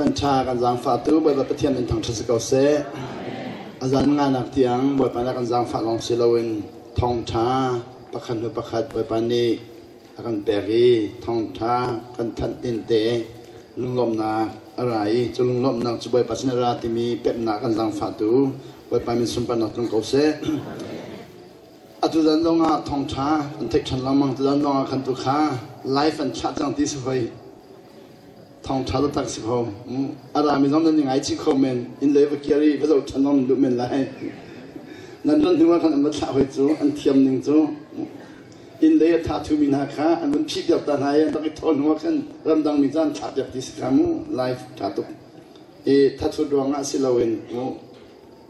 Caan ṭha kan zaangfahtu Bawipa Pathian min thangṭhat si ko seh. A zan nganak tiang Bawipa nih a kan zaangfah lawng si loin thawngṭha pakhat hnu pakhat Bawipa nih a kan pek i thawngṭha kan thanh tinte lunglawmhnak a ra i cu lunglawmhnak cu Bawipa sin a ra timi pemhnak kan zaangfahtu Bawipa min sunparnak tlung ko seh. Atu zan zongah thawngṭha kan theih ṭhan lengmang. Tuzan zongah khan tu kha live an thlah cang ti si hoi. Thawngṭha taktak si kho. A rami zong nan i ngaichih kho men. Inn lei va kir i va zoh ṭhan zong nan duh men lai. Nan rat hnu ah khan an va thlah hoi cu, an thiam ning cu. Inn lei a tha thumi hna kha an vun phih piak ta hna i an rak i thawh hnu ah khan ramdang mi cu an thlah piak ti si kha mu. Live ṭha tuk. I thathut ruangah si loin mu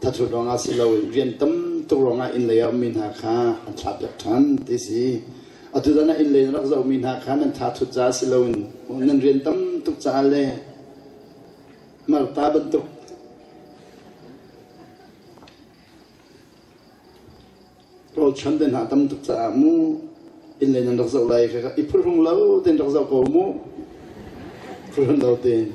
thathut ruangah si loin rian tam tuk ruangah inn lei ah ummi hna kha an thlah piak ṭhan ti si. Atu zan ah inn lei na rak zohmi hna kha nan tha thut caah si loin nan rian tam tuk caah le Martha bantuk rawlchuan te hna tam tuk caah mu inn lei nan rak zoh lai kha i phuhrung lo tein rak zoh ko mu phuhrung lo tein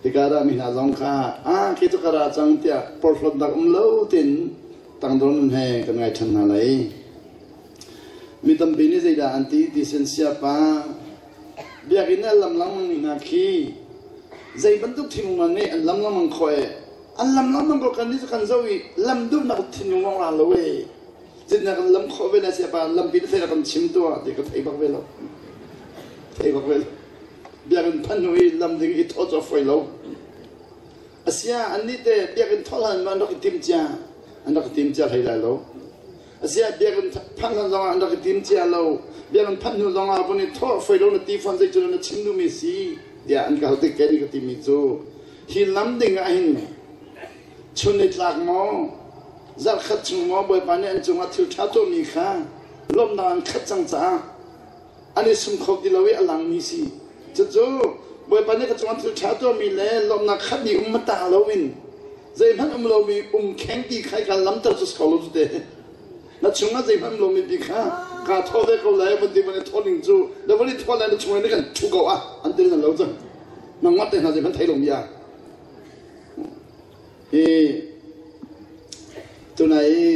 tikah dah mi hna zong kha ah khi cu ka ra cang tiah porhlawtnak um lo tein tangdor nun he kan ngai ṭhan hna lai. Mi tampi nih zeidah an ti ti sin siapa biakinn ah lam lengmang mi hna khi zei bantuk thinlung an ngeih an lam lengmang khawh e an lam lengmang ko kan nih cu kan zoh i lam duhnak thinlung lawng ra lo e zeitindah kan lam khawh ve na siapa lampi na thei kan chim tuah ti ka thei bak ve lo thei bak ve lo biakinn phan hnu i lam ding i thawh cu a fawi lo asia an nih te biakinn thawh hlan ma an rak i tim cia an rak i tim cia hlei lai lo Aziah biakinn phanh hlan zongah an rak i tim cia lo. Biakinn phanh hnu zongah vun i thawh foi lo na ti fawn zei cu na chim duhmi si tiah an ka hal tik kei ka timi cu hi lam ding ah hin chun ni tlak maw zarh khat chung maw Bawipa nih an cungah thil ṭha tuahmi kha lawmhnak an khat cang caah an i sum kho ti lo i a langmi si. Cucu Bawipa nih ka cungah thil ṭha tuahmi le lawmhnak khat ni um ta loin zeihmanh um lomi um kheng ti kha kan lamter cu si ko lo cu te. Na chungah zeihmanh um lomi pi kha kaa thawh ve ko lai van ti van i thawh ning cu na van i thawh lai na chungah na kan ṭhu ko ah an ti na lo cang. Nangmah te hna zeihmanh thei lomi ah. Hi tunai i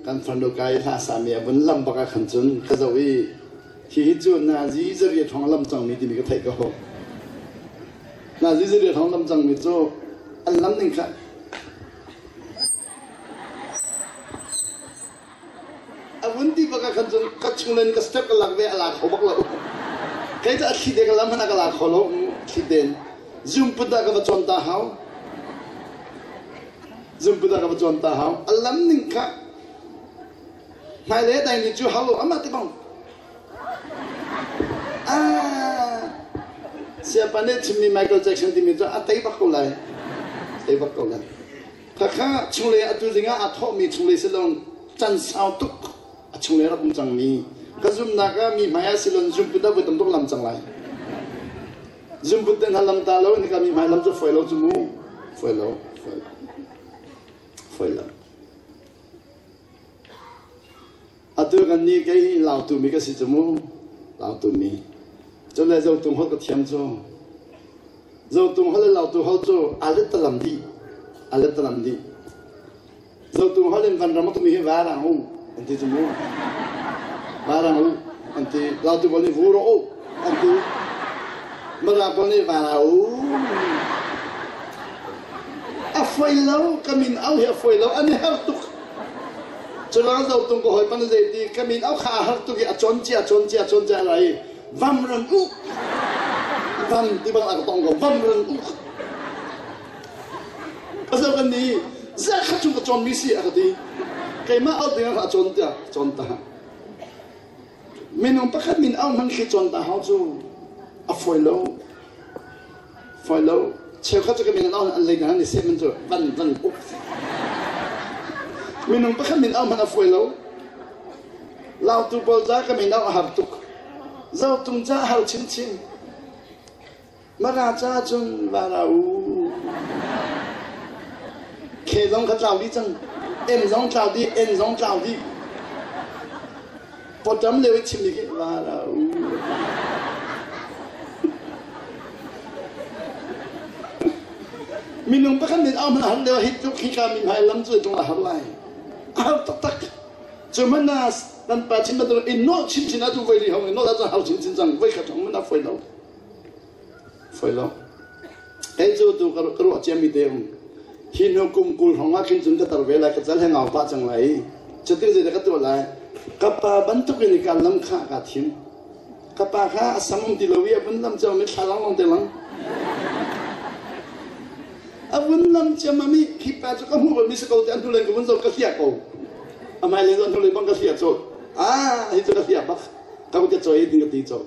kan farnu kai hla sami a vun lam bak ah khan cun ka zoh i hihi cu nazi zaria thawng a lam cangmi timi ka theih ko. Nazi zaria thawng lam cangmi cu an lam ning kha a vun ti bak ah khan cun ka chung len ka step ka lak ve a la kho bak lo. Kei cu a thli te ka lam hmanh ah ka la kho lo thli ten. Zumput ah ka va cawn ta hau. Zumput ah ka va cawn ta hau. A lam ning kha hmailei dai ni cu hau lo amah ti bang. Ah, siapa nih chimmi Michael Jackson timi cu a tei bak ko lai. Tei bak ko lai. Khakha chunglei atu zingah aa thawhmi chunglei si lo can sau tuk a chunglei rak um cangmi ka zumnak ah mi hmai ah silon zumput ah voi tam tuk lam cang lai. Zumput te hna lam ta lo hika mi hmai lam cu foi lo cu mu foi lo foi lo foi lo atu kan ni kei lautu mi ka si cu mu lautu mi cu le zotung holh ka thiam cu zotung holh le lautu holh cu alet talam dih alet talam dih zotung holh in van ram tumi hi varang u an ti cu mu varang u an ti lautu pawl nih vuro u an ti mara pawl nih vara u a foi lo ka min au hi a foi lo an i har tuk Culang zotung ka hawi pan zei ti ka min au kha a har tuk i a cawn cia cawn cia cawn cia lai vam ran u vam ti bang a ka tong ko vam ran u pasal kan ni za kha chung ka cawn mi si a ka ti keimah au ding a cawn tia cawn ta minung pakhat min au hman khi cawn ta hau cu a fawi lo Fawi lo. Cheukhat cu ka min an au an lei an i seh man cu van van uk. Minung pakhat min au hmanh a fawi lo. Lautu pawl ca ka min au a har tuk. Zotung ca a har chinchin. Mara ca cun vara u. K zong kha tlau dih cang. M zong tlau dih, N zong tlau dih. Pawṭam lio i chimmi khi vara u. Minung pakhat nih au hmanh a har lio hi tluk hi ka mi hmai lam cu tlung a har lai. A har taktak. Cu hmanh na nan pa chim bantuk in nawh chinchin atu voi li hong in nawh ahcun har chinchin cang. Voi khat hong hmanh a foi lo. Foi lo. Kei cu tu ka ruah ciami te um. Hi hnu kum 20 hrawng ah khin cun ka tar ve lai, ka cal he ngau pah cang lai i cutin zeidah ka tuah lai? Ka pa bantuk in ka lam kha kaa thim. Ka pa kha a sam um ti lo i a vun lam ciam i thla lang te lang. A vun lam ciam mi hi pa cu ka hmuh bal mi si ko te an hnulei ka vun zoh ka hliah ko. A hmailei an hnulei bang ka hliah cawt. Ah, hi cu ka hliah bak. Ka ka choi ding ka ti cawt.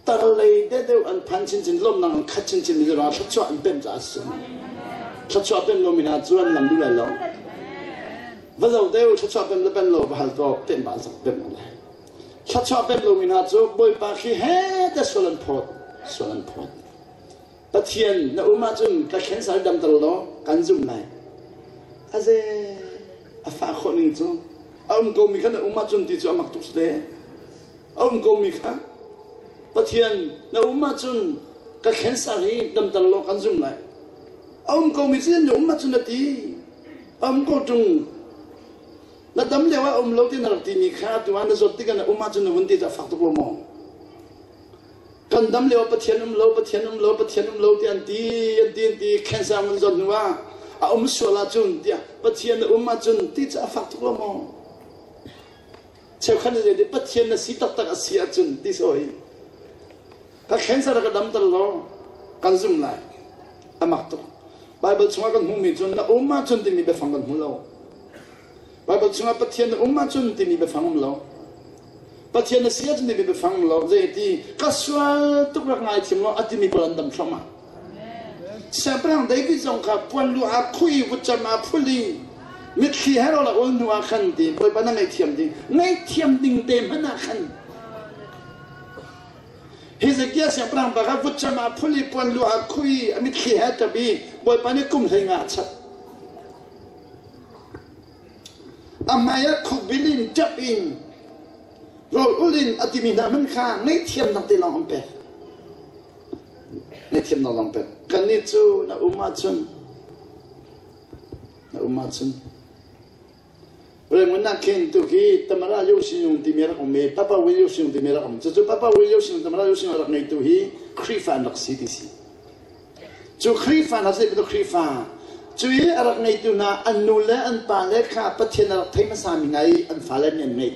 Tarlei deuh an phan chinchin lawmnak an khat chinchin mi ruangah thluachuah an pemh caah a si. Thluachuah pemh lomi hna cu an lam duh lai lo. Va zoh deuh thluachuah pemh le pemh lo va hal tuah pemh ba zak pemh lai. Thluachuah pemh lomi hna cu Bawipa khi he te sual an phawt, sual an phawt. Pathian na um ahcun ka cancer damter law kan zumh lai. Aze a fah khawh ning cu a um ko mi kha na um ahcun ti cu a mak tuk te. A um komi kha Pathian na um ahcun ka cancer hi damter law kan zum lai. A um komi cu na um ahcun na ti. A um ko ṭung. Na dam lio ah um lo ti na rak timi kha tu ah na zawt tikah na um ahcun na vun ti cu a fak tuk lo maw? Kan dam lio ah Pathian um lo, Pathian um lo, Pathian um lo ti an ti, an ti, an ti, cancer an zawt hnu ah a um sual ahcun tiah Pathian na um ahcun ti cu a fak tuk lo maw? Cheukhat nih zeiti Pathian na si taktak a si ahcun ti sawi ka cancer ka damter law kan zum lai. A mak tuk. Bible chungah kan hmuhmi cu na um ahcun timi biafang kan hmu lo. Bible chungah Pathian na um ahcun timi biafang um lo. Pathian na si ahcun timi biafang um lo. Zeiti ka sual tuk rak ngaithiam law a timi pawl an dam thluahmah. Siangpahrang David zong kha puanlu aa khuh i vutcam aa phul i mitthli he rawl a ul hnu ah khan ti Bawipa na ngaihthiam ding ngaihthiam ding te hmanh ah khan Hezekiah siangpahrang pa kha vutcam aa phul i puanlu aa khuh i a mitthli he a ṭap i Bawipa nih kum 15 a chap. A hmai ah khukbil in ṭap in rawl ul in a timi hna hmanh kha ngaihthiamnak te lawng an pek. Ngaihthiamnak lawng pek. Kannih cu na um ahcun na um ahcun Rangoon ah khin tu khi Tamara Yosinung timi rak um i Papa Will Yosinung timi rak um. Cucu Papa Will Yosinung Tamara Yosinung rak ngeitu hi Khrihfa an rak si ti si. Cu Khrihfa hna zei bantuk Khrihfa cu i a rak ngeitu hna an nu le an pa le kha Pathian a rak thei hmasa mi hna i an fale nih an ngeih.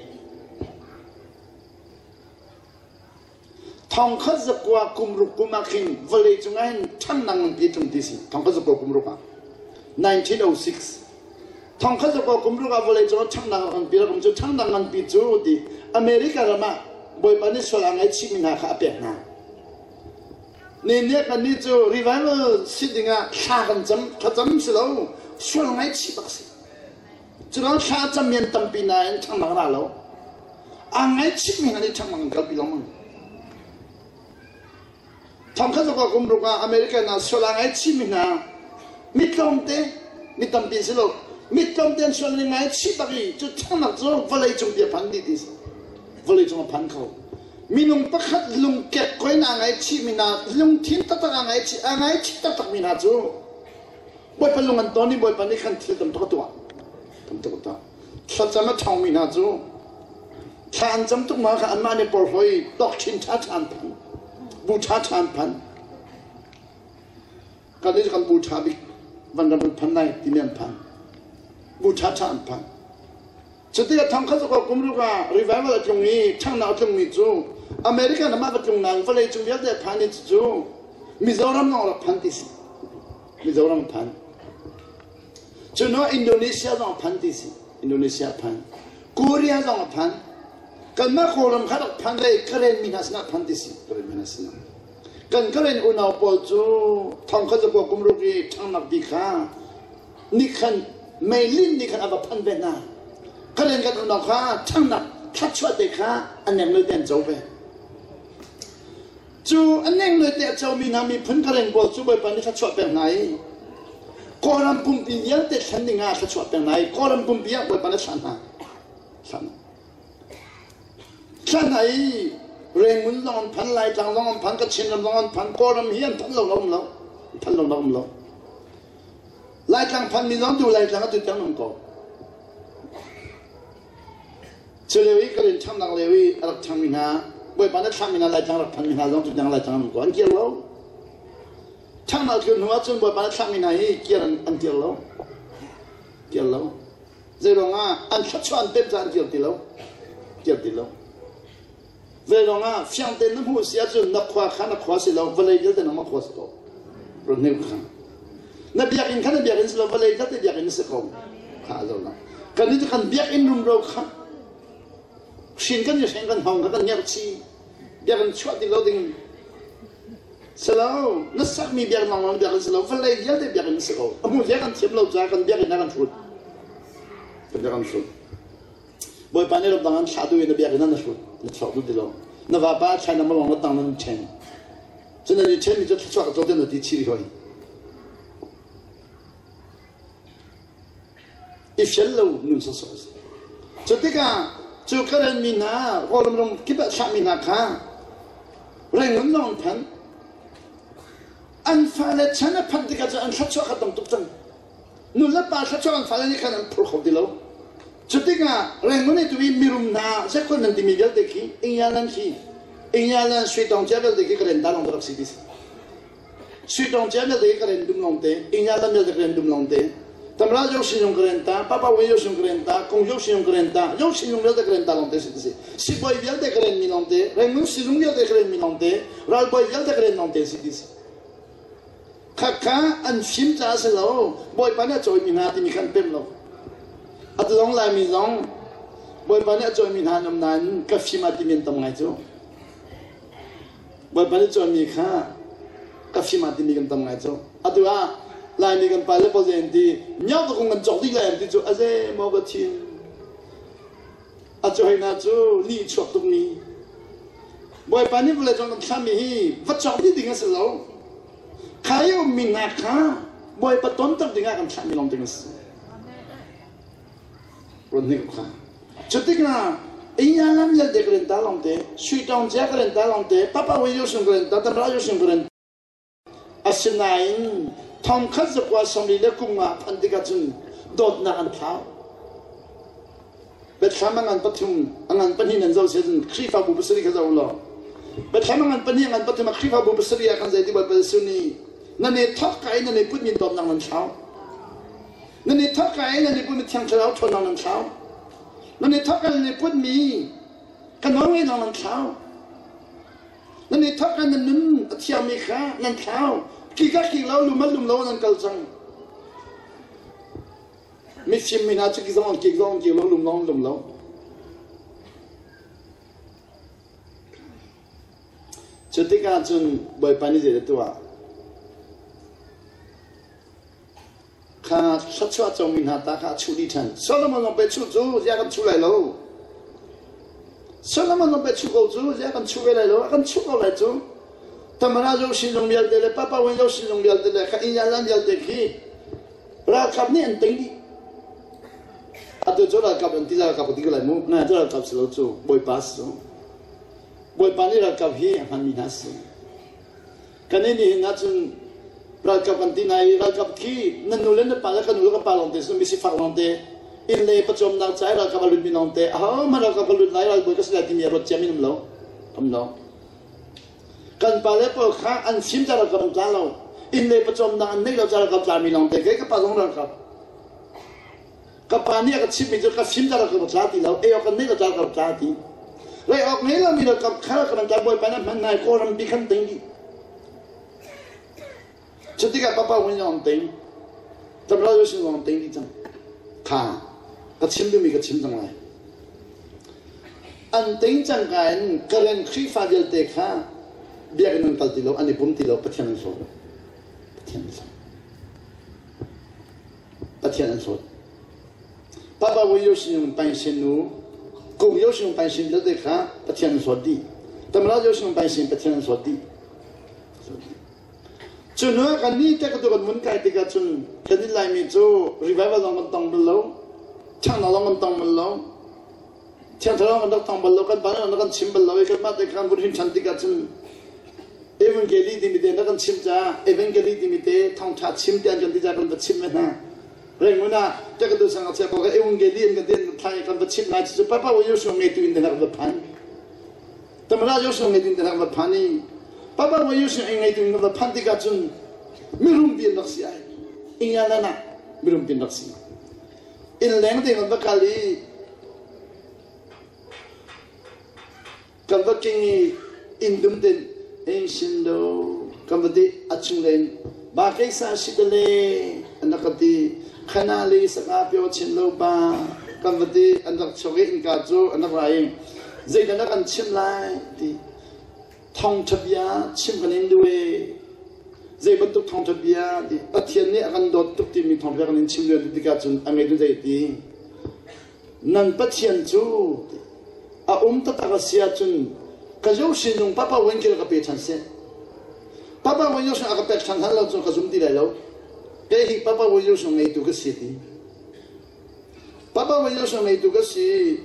Thongkhat zakua kum ruk kum ah khin vawlei cungah hin ṭhannak nganpi a tlung ti si. Thongkhat zakua kum ruk ah. 1906. Thongkhat zakua kum ruk ah vawlei cungah ṭhannak nganpi rak um cu ṭhannak nganpi cu ti America ram ah Bawipa nih sual aa ngaihchihmi hna kha a pek hna. Ni nih kannih cu revival si dingah thla kan cam, thlacam si lo, sual ngaihchih bak si. Culo thla a cam mi an tampi nain ṭhanghnak ra lo. Aa ngaihchihmi hna nih ṭhanghnak an kalpi lengmang. Thongkhat zong kum ruk ah American ah sual aa ngaihchihmi hna mi tlawmte, mi tampi si lo, mi tlawmte an sual ning ngaihchih bak i cu ṭhanghnak cu vawlei cung pi a phan dih ti si. Vawlei cung a phan kho. Minung pakhat lungkek koin aa ngaihchihmi hna, lungthin taktak aa ngaihchih, aa ngaihchih taktakmi hna cu Bawipa lung an ton i Bawipa nih khan thil tam tuk a tuah. Tam tuk a tuah. Thlacam a ṭhawngmi hna cu thla an cam tuk ma kha anmah nih porhlaw i doctrine ṭhaṭha an phan. Bu ṭhaṭha an phan. Kan nih kan bu ṭha bik van ram an phan lai timi an phan. Bu ṭhaṭha an phan. Cuti a thong kha cu kum ruk ah revival a tlung i ṭhangnak a tlungmi cu American ram ah va tlung nain vawlei cung vialte a phan i cucu Mizoram lawng rak phan ti si. Mizoram phan. Cu hnu Indonesia zong a phan ti si. Indonesia a phan. Korea zong a phan. Kanmah Kawlram kha rak phan le Karen mi hna sinah phan ti si. Karen mi hna sinah. Kan Karen unau pawl cu thong kha zakua kum ruk i ṭhangnak bi kha nih khan meilin nih khan a va phan ve hna. Karen kan unau kha ṭhangnak thluachuah te kha a neng te an co ve. Cu a neng te a comi hna miphun Karen pawl cu Bawipa nih thluachuah pek hna i Kawlram pumpi vialte thlen ding ah thluachuah pek hna i Kawlram pumpi ah Bawipa nih thlah hna. Thlah hna. Thlah hna i Rengun zong an phan, Laitlang zong an phan, Kachin ram zong an phan, Kawlram hi an phan lo lo um lo. Phan lo um lo. Laitlang phan mi zong tu Laitlang atu tiang um ko. Cu lio i ka rin ṭhangnak lio i a rak ṭhangmi hna, Bawipa na thlahmi hna Laitlang rak phanmi hna zong tu tiang Laitlang an um ko. An kir lo. Ṭhangnak tlun hnu ahcun Bawipa na thlahmi hna hi kir an kir lo. Kir lo. Zeiruang ah an thluachuah an pemh caah an kir ti lo. Kir ti lo. Zeiruang ah fiang tein na hmuh si ahcun na khua kha na khua si lo, vawlei vialte nangmah khua si ko. Run hne kha. Na biakinn kha na biakinn si lo, vawlei vialte biakinn si ko. Kha a zo lo. Kan nih cu kan biakinn rumro kha hrin kan i hreng kan hong kha kan ngerh chi. Biakinn chuah ti lo ding si lo. Na sakmi biakinn lawng biakinn si lo, vawlei vialte biakinn si ko. A hmu zia kan thiam lo caah kan biakinn ah kan hrut. Kan biakinn hrut. Bawipa nih ramdang an thlah tu in na biakinn ah na hrut na chuak duh ti lo. Na vapa a thlai na malong na tang nan ṭhen. Cun nan i ṭhenmi cu thluachuah ka co na ti chih hoi. I fial lo nun sawsawh a si. Cu tikah cu Karen mi hna Kawlram ram kip ah thlahmi hna kha Rangoon lawng an phan. An fale chan a phanh tikah cun an thluachuah kha tam tuk cang. Nu le pa thluachuah an fale nih khan an phur kho ti lo. Cu tikah Rangoon i tu i mirum hna zekhun nan timi vialte khi Ingyalan khi Ingyalan sui tawng cia vialte khi ka ren ta lawng rak si ti si. Sui tawng cia vialte khi ka ren dum lawng te, Ingyalan vialte ka ren dum lawng te. Tamra yo sin yong ka ren ta, Papa we yo sin ka ren ta, Kong yo sin yong ka ren ta, yo sin yong vialte ka ren ta lawng te si ti si. Sibawi vialte ka ren mi lawng te, Rangoon sizung vialte ka ren mi lawng te, ralbawi vialte ka ren lawng te si ti si. Khakha an fim caah si lo, Bawipa nih a cawimi hna timi kha an pemh lo. Atu zong Laimi zong Bawipa nih a cawimi hna an um nain ka fim ah timi an tam ngai cu. Bawipa nih cawimi kha ka fim ah timi kan tam ngai cu. Atu ah Laimi kan pale pawl zei an ti, miau ka kung kan cawk dih lai an ti cu, a ze maw ka thin. A cu hei hna cu nih chuak tukmi. Bawipa nih vawlei cung kan thlahmi hi va cawk dih ding a si lo. Kha i ummi hna kha Bawipa tonter dingah kan thlahmi lawng ding a si. Run hnik kha. Cu tikah Inyalam vialte ka ren ta lawng te, Sui Tawng cia ka ren ta lawng te, Papa Wei Yo Sung ka ren ta, Tamra Yo Sung ka ren Asinain thongkhat zakua sawmli le kum nga phanh tikah cun dawtnak an thlau. Biathlam a ngan pathum, a ngan pahnih nan zoh si ahcun Khrihfabu pasarih kha zoh law. Biathlam a ngan pahnih, a ngan pathum ah Khrihfabu pasarih ah kan zei ti Bawipa Jesuh nih nan i thawk ka i nan i putmi dawtnak nan thlau. Nan i thawk ka i nan i putmi Thiang Thlarau ṭhawnnak nan thlau. Nan i thawk ka nan i putmi ka nawlngeihnak nan thlau. Nan i thawk nan nun a thiangmi kha nan thlau. Kika ki lo lum lum lo nan kal cang. Mifim mi hna cu ki zong ki zong ki lo lum lo lum lo. Cu tikah cun Bawipa nih zei tuah? Kha thluachuah comi hna ta kha a chuh dih ṭhan. Solomon zong pei chuh cu ziah kan chuh lai lo. Solomon zong pei chuh ko cu ziah kan chuh ve lai lo. A kan chuh ko lai cu. Tamara zo sinzung vialte le Papa Wen zo sinzung vialte le kha Inyalan vialte khi ralkap nih an tei dih. Atu cu ralkap an ti ralkap ti ko lai mu. Na cu ralkap si lo cu Bawipa si cu. Bawipa nih ralkap hi a hmanmi hna si. Kan i nihin ahcun ralkap kan ti hna i ralkap khi nan nu le na pa le kan nu le kan pa lawngte si mi sifak lawngte inn le pawcawmnak ca i ralkap a lutmi lawngte ahohmanh ralkap ka lut lai ralbawi ka si lai timi a ruat ciami um lo um lo kan pa le pawl kha an fim ca ralkap an tla lo inn le pawcawmnak an neih lo ca ralkap tlami lawngte kei ka pa zong ralkap Ka pa nih a ka chimhmi cu ka fim dah ka tla ti lo, ei awk kan neih lo ca ka tla ti. Rei awk ngei lomi le ka khal ka tla bawipa nih hman nai Kawlram bi khan ting dih. Cu tikah papa win yong ting, tamla yo sin yong ting dih cang. Kha, ka chim duhmi ka chim cang lai. An ting cang ka in Karen Khrihfa vialte kha biakinn an kal ti lo, an i pum ti lo, Pathian an hlaw. Pathian an hlaw. Pathian an hlawt. Papa wo yo sin pai sin nu kum yo sin pai sin vialte kha Pathian an hlawt dih. Tamla yo sin pai sin Pathian an hlawt dih. Cu hnu ah kan nih te ka tu kan mun kai tikah cun kan in Laimi cu revival zong kan tong bal lo, ṭhangnak zong kan tong bal lo, thiang thlarau kan rak tong bal lo, kan pa nih kan chim bal lo i kanmah te khan vun hin ṭhan tikah cun. Evangeli timi te na kan chim caah Evangeli timi te thawngṭha chim ti an kan ti caah kan va chim ve hna. Rangoon ah Tekadu sang a chia ko ka Evangeli an kan ti an thlai kan va chim lai cu papa wo Yosung ngei tu in te kan va phan. Tamara Yosung ngei tu in te kan va phan i papa wo Yosung ngei tu in kan va phan tikah cun mirum pi an rak si ai. Ingyan ah mirum pi an rak si. Inn leng te kan va kal i Kan va king i inn dum ten eng sin do kan va ti a chung len ba kei sa si te le an rak ka ti khana le saka pyo chin lo pa kan va ti an rak chok i innka cu an rak ra i zeidah na kan chim lai ti thawngṭha bia chim kan in duh e zei bantuk thawngṭha bia ti Pathian nih a kan dawt tuk timi thawngṭha kan in chim lio ti tikah cun a ngeitu zei ti Nan Pathian cu a um taktak a si ahcun ka zohsinung papa wen ka pe ṭhan seh. Papa wen a ka pek ṭhan hlan lo cun ka zum ti lai lo. Kei hi papa wen ngeitu ka si ti. Papa wen ngeitu ka si.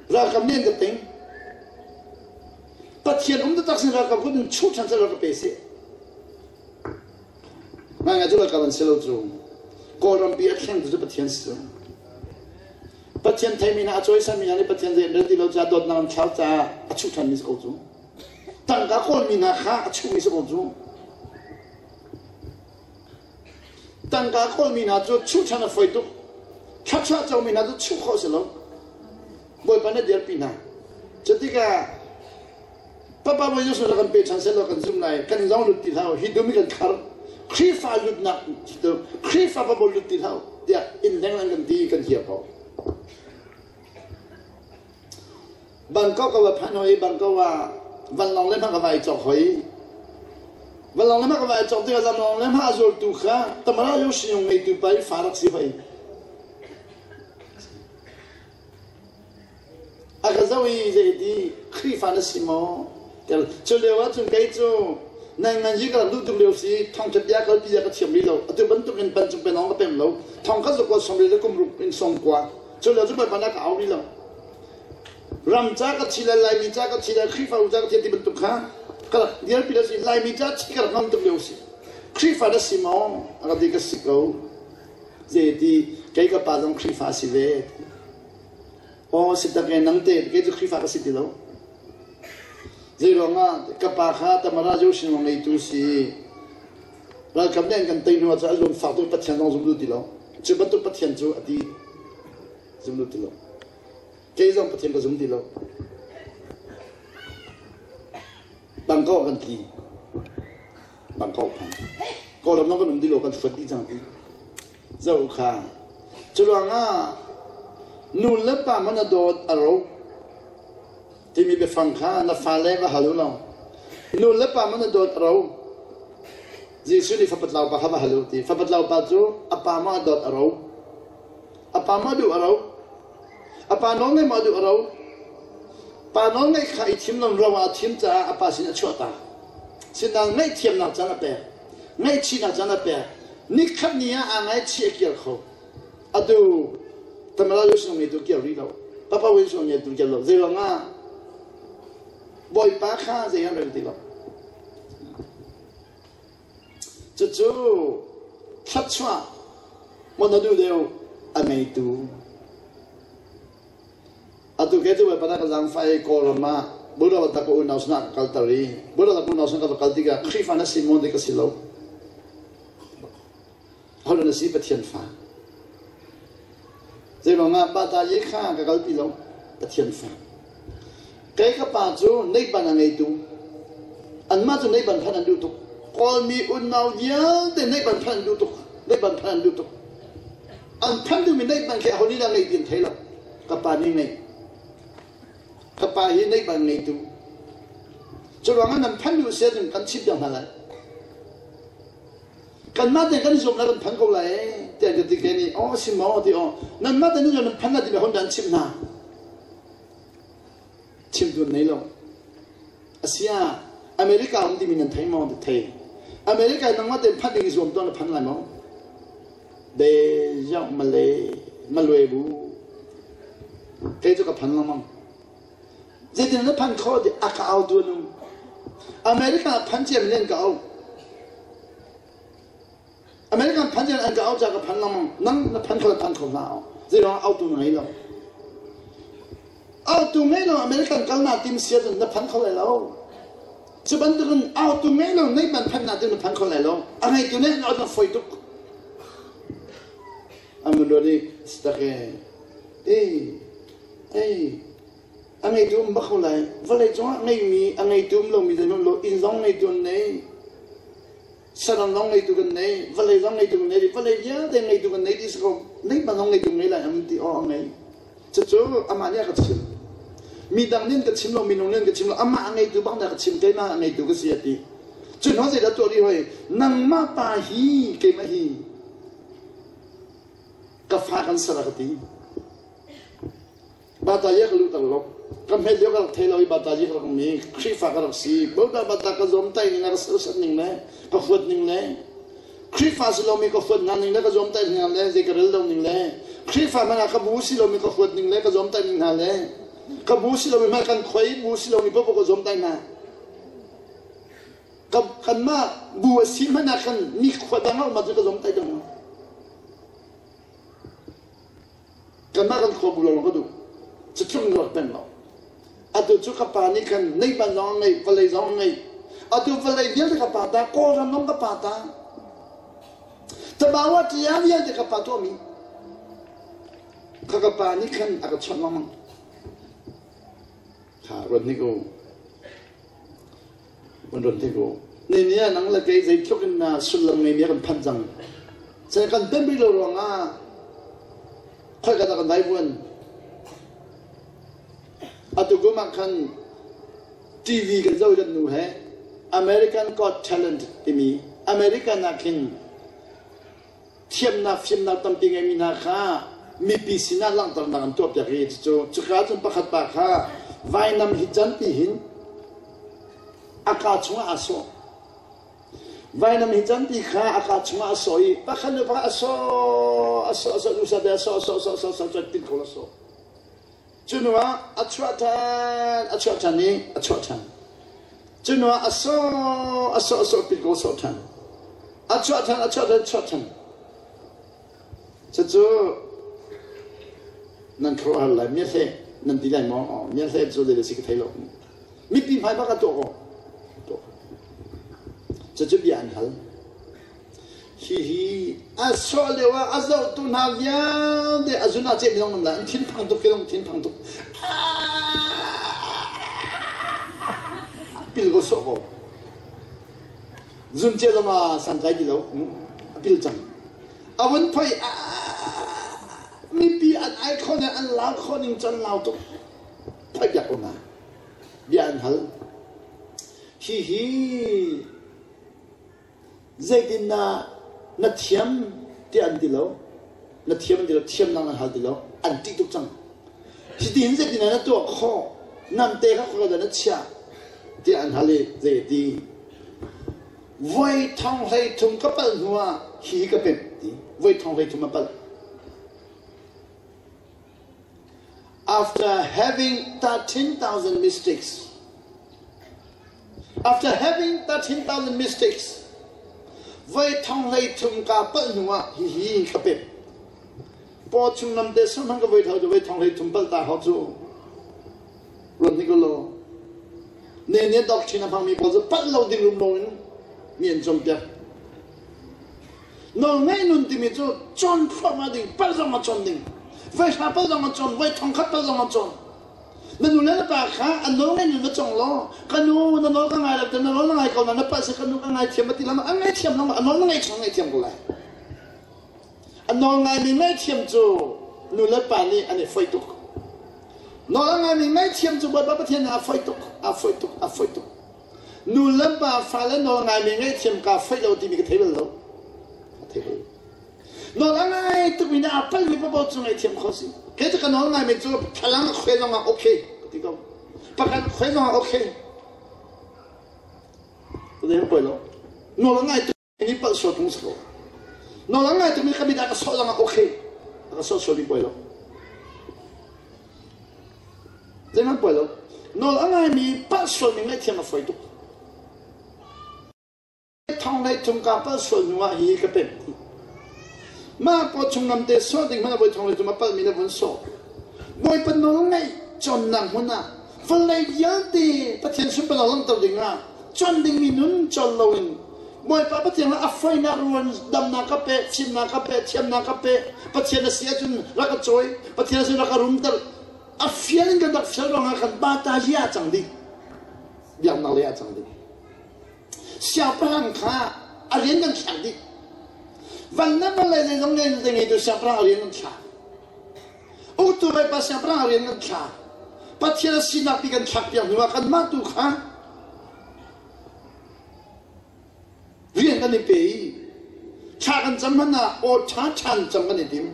Ralkap nih an ka ting. Pathian um taktak sin ralkap kut in chuh ṭhan seh ka pe seh. Ngaingai cu ralkap an si lo cu. Kawlrampi a thleng tu cu Pathian si cu. Pathian theimi hna a cawisami hna nih Pathian zei an rel ti lo caah dawtnak an thlau caah a chuh ṭhanmi si ko cu. Tangka kawlmi hna kha a chuhmi si ko cu. Tangka kawlmi hna cu chuh ṭhan a fawi tuk. Thluachuah comi hna cu chuh khawh si lo. Bawipa na dirpi hna. Cutikah Papa Bawi Jesuh kan pe ṭhan sehlaw kan zum lai kan zong lut ti hlah hi dum kan khar Khrihfa lutnak Khrihfa pa lut ti hlah tiah inn leng an kan ti kan hia ko Bangkok ka va phan hoi Bangkok ah vanlawng le hmang ka vai cawk hoi vanlawng le hmang ka vai cawk tikah vanlawng le hmang a zultu kha tamara yo siyong ngeitu pa i fa rak si hoi A ka zoh i zeiti Khrihfa na si maw? Cu lio ah cun kei cu nai ngan yi ka rak duh tuk lio si thawngṭha bia kalpi ka thiam rih lo. Atu bantuk in pan cung penawng ka pem lo. Thong ka zuk sawm le kum ruk in sawm kua. Cu lio cu Bawipa na ka au rih lo. Ram ca ka thi le Laimi ca ka thi le Khrihfa ca ka thi ti bantuk kha ka rak dirpi lo si Laimi ca thi ka rak ngam tuk lio si. Khrihfa na si maw? A ka ti ka si ko. Zeiti kei ka pa zong Khrihfa si ve. Aw si tak e nang te kei cu Khrihfa ka si ti lo. Zei ruangah ka pa kha Tamara Joshin wang ngeitu si. Ralkap nih an kan tei hnu ah cun a lung fak tuk Pathian zong zum lu ti lo. Cu bantuk Pathian cu a ti zum lu ti lo. Kei zong Pathian ka zum ti lo. Bangkok kan tli. Bangkok phan. Kawlram zong kan um ti lo kan hruat dih cang ti. Zoh kha. Cu ruangah nu le pa man a dawt a ro timi biafang kha na fale va hal u law nu le pa man a dawt a ro Jesuh nih fapatlau pa kha va hal u ti fapatlau pa cu a pa ma a dawt a ro a pa ma duh a ro a pa nawl ngeih ma duh a ro pa nawl ngeih kha i thim lo ro ah a thim caah a pa sin a chuah ta sinain ngaihthiamnak caan a pek ngaihchihnak caan a pek nikhat ni ah aa ngaichih a kir kho atu tamala yusung mi tu kir rih lo papa yusung mi tu kir lo zei ruangah bawipa kha zei an rel ti lo cucu thluachuah maw na duh deuh a ngeitu Atu ke tu pada ka zaangfah i Kawlram ah Buddha ta ka unau sinah ka kalter i Buddha ta ka unau sinah ka va kal tikah Khrihfa na si maw ti ka si lo. Holh na si Pathian fa. Zeiruangah bata ye kha ka kal ti lo Pathian fa. Kei ka pa cu neiban a ngeitu. Anmah cu neiban phan an duh tuk. Kawlmi unau vialte neiban phan an duh tuk. Neiban phan an duh tuk. An phan duhmi neiban khi aho nih dah ngei ti an thei lo. Ka pa nih ngei. Ka pa hi neiban ngeitu. Cu ruangah nan phan duh si ahcun kan chimh piak hna lai. Kanmah tein kan i zuam lai kan phan ko lai tiah ka ti ke nih aw si maw ti aw nanmah tein nan phan lai ti hon dan chimh hna. Chim tu nei lo. Asia America um timi nan thei maw ti thei. America nangmah tein phan ding i zuam tuah na phan lai maw? De yong male malwe bu. Kei cu ka phan lengmang. Zeitin na phan kho ti a ka au tu nu. America ah phan ciami nih an ka auh. American phan ciami an ka auh caah ka phan lengmang. Nang na phan kho le phan kho hlah. Zeiruangah autu na ngei lo. Autu ngei lo American kal naa tim si ahcun na phan kho lai lo. Cu bantukin autu ngei lo nei ban phan naa tim na phan kho lai lo. A ngeitu nih an auh foi tuk. An ruat i tak e ei ei a ngeitu um bak ko lai. Vawlei cungah ngeimi a ngeitu um lomi zeihmanh lo inn zong ngeitu an nei. Saram zong ngeitu kan nei, vawlei zong ngeitu kan nei, vawlei vialte ngeitu kan nei ti si ko. Nei ban zong ngeitu ngei lai am ti aw a ngei. Cucu amah nih a ka chim. Mi dang nih an ka chim lo, minung nih an ka chim lo, amah a ngeitu bak nih a ka chim, keimah a ngeitu ka si a ti. Cu hnu zeidah tuah rih hoi? Nangmah pa hi keimah hi ka fa kan ser a ka ti. Bata ye ka luh tak lo. Ka hmet lio ka rak thei lo i bata ye ka rak um i Khrihfa ka rak si. Bota bata ka zuam tai ning le ka sersiam ning le ka huat ning le Khrihfa si lomi ka huat hna ning le ka zuamtaih ning le zei ka rel lo ning le Khrihfa hmanh ah ka bu si lomi ka huat ning le ka zuamtaih ning hna le ka bu si lomi hmanh kan khoi bu si lomi paoh ka zuamtaih hna. Ka kanmah bu a si hmanh ah khan mi khua dang ah um ahcun ka zuamtaih deuh hna. Kanmah kan khua bu lawng ka duh. Cutluk in rak peng lo. Atu cu ka pa nih khan neihban zong a ngeih, vawlei zong a ngeih. Atu vawlei vialte ka pa ta, Kawlram zong ka pa ta. Tabawa ṭia vialte ka pa tuahmi. Kha ka pa nih khan a ka chawnh lengmang. Kha ruat hnik u. Van ruat hnik u. Ni ni ah nang le kei zeitluk in na sullam ngeimi a kan phanh cang. Cun kan pemh rih lo ruangah khoika dah kan vaivuan. Atu kum ah khan TV kan zoh i kan nu he American Got Talent timi American ah khin thiamnak fimnak tampi ngeimi hna kha mipi sinah langhternak an tuahpiak i cucu cuka cun pakhat pa kha vainam hi canpi hin a kaa chungah aa sawh. Vainam hi canpi kha a kaa chungah a sawh i pakhat le pakhat a sawh a sawh a sawh duhsah te a sawh a sawh a sawh a sawh a sawh tin ko a sawh. Cu hnuah a chuah ṭhan, a chuah ṭhan i a chuah ṭhan. Cu hnuah a sawh, a sawh, a sawh pit ko a sawh ṭhan. A chuah ṭhan, a chuah ṭhan, a chuah ṭhan. Cucu nan khuaruahhar lai, miahle nan ti lai maw? Miahle cu zei si ka thei lo. Mipi hmai bak a tuah ko. Cucu bia an hal. Hihi a sawh lio ah a zohtu hna vialte a zun ah cehmi zong an lai. An thinphang tuk khi zong thinphang tuk. Pil ko sawh ko. Zun cia zong ah santlai ti lo. A pil cang. A vun phoi mipi an ai kho ning an lau kho ning cu an lau tuk. Phoi piak ko hna. Bia an hal. Hihi Zeitindah na thiam tiah an ti lo. Na thiam an ti lo, thiamnak nan hal ti lo. An ṭih tuk cang. Hitihin zeitindah na tuah khawh? Namte kha khuakhat ah na chiah tiah an hal i zei a ti? Voi thong 13 ka palh hnuah hihi ka pemh ti. Voi thong 13 a palh. After having 13,000 mistakes, after having 13,000 mistakes, voi thong 13 ka palh hnu ah hihi ka pek. Paw chung nam te sam hman ka voi thau cu voi thong 13 palh ta hau cu. Ruat ni ko lo. Ne ne doctrine a hmangmi pawl cu palh lo ding rum lo in mi an cawnpiak. Nawlngaih nun timi cu cawn thluahmah ding, palh zong a cawn ding. Voi hra palh zong a cawn, voi thongkhat palh zong a cawn. Na nu le na pa kha an nawlngaih nun va cawng law, ka nu na nawl ka ngai lo, na nawl na ngai ko na na palh si ka nu ka ngaithiam a ti lam, a ngaithiam lo, a nawl na ngaih chung ngaihthiam ko lai. A nawl ngaimi ngaihthiam cu nu le pa nih an i foih tuk. Nawl a ngaimi ngaihthiam cu Bawipa Pathian nih a foih tuk, a foih tuk, a foih tuk. Nu le pa fale nawl ngaimi ngaihthiam kaa foih lo timi ka thei bal lo. Ka thei bal. Nawl a ngai tukmi nih aa palmi paoh cu ngaihthiam kho si. Kei cu ka nawl ngaimi cu thlalang a khuai zong ah okay ka ti ko. Pakhat khuai zong ah okay. Ka zei poi lo. Nawl a ngai tuk mi palh sual phung si ko. Nawl a ngai tukmi ka mit ah ka sawh zong ah okay. Ka sawh sual mi poi lo. Zeihmanh poi lo. Nawl a ngaimi palh sualmi ngaihthiam a fawi tuk. thong hlei thum ka pal sual hnu ah hi ka pemh dih. Mah paw chung namte sawh ding hmanh ah voi thong hlei thum a palhmi na vun sawh. Bawipa nawl ngaih cawnnak hmun ah vawlei vialte Pathian sunparnak langhter ding ah cawn dingmi nun cawn loin Bawipa Pathian a foinak ruan damnak ka pe, fimnak ka pe, thiamnak ka pe, Pathian a si ahcun rak ka cawi, Pathian a si rak ka rumter. A fial in kan rak fial ruangah kan bata zia cang dih. Biaknak lei ah cang dih. Siangpahrang kha a rian kan thlak dih. Van le vawlei zeizong ngei ngeitu siangpahrang a rian kan thlak. Uktu Bawipa siangpahrang a rian kan thlak. Pathian a sinak ti kan thlak piak hnu ah kanmah tu kha rian kan i pe i thla kan cam hmanh ah aw ṭha ṭhan cam kan i tim.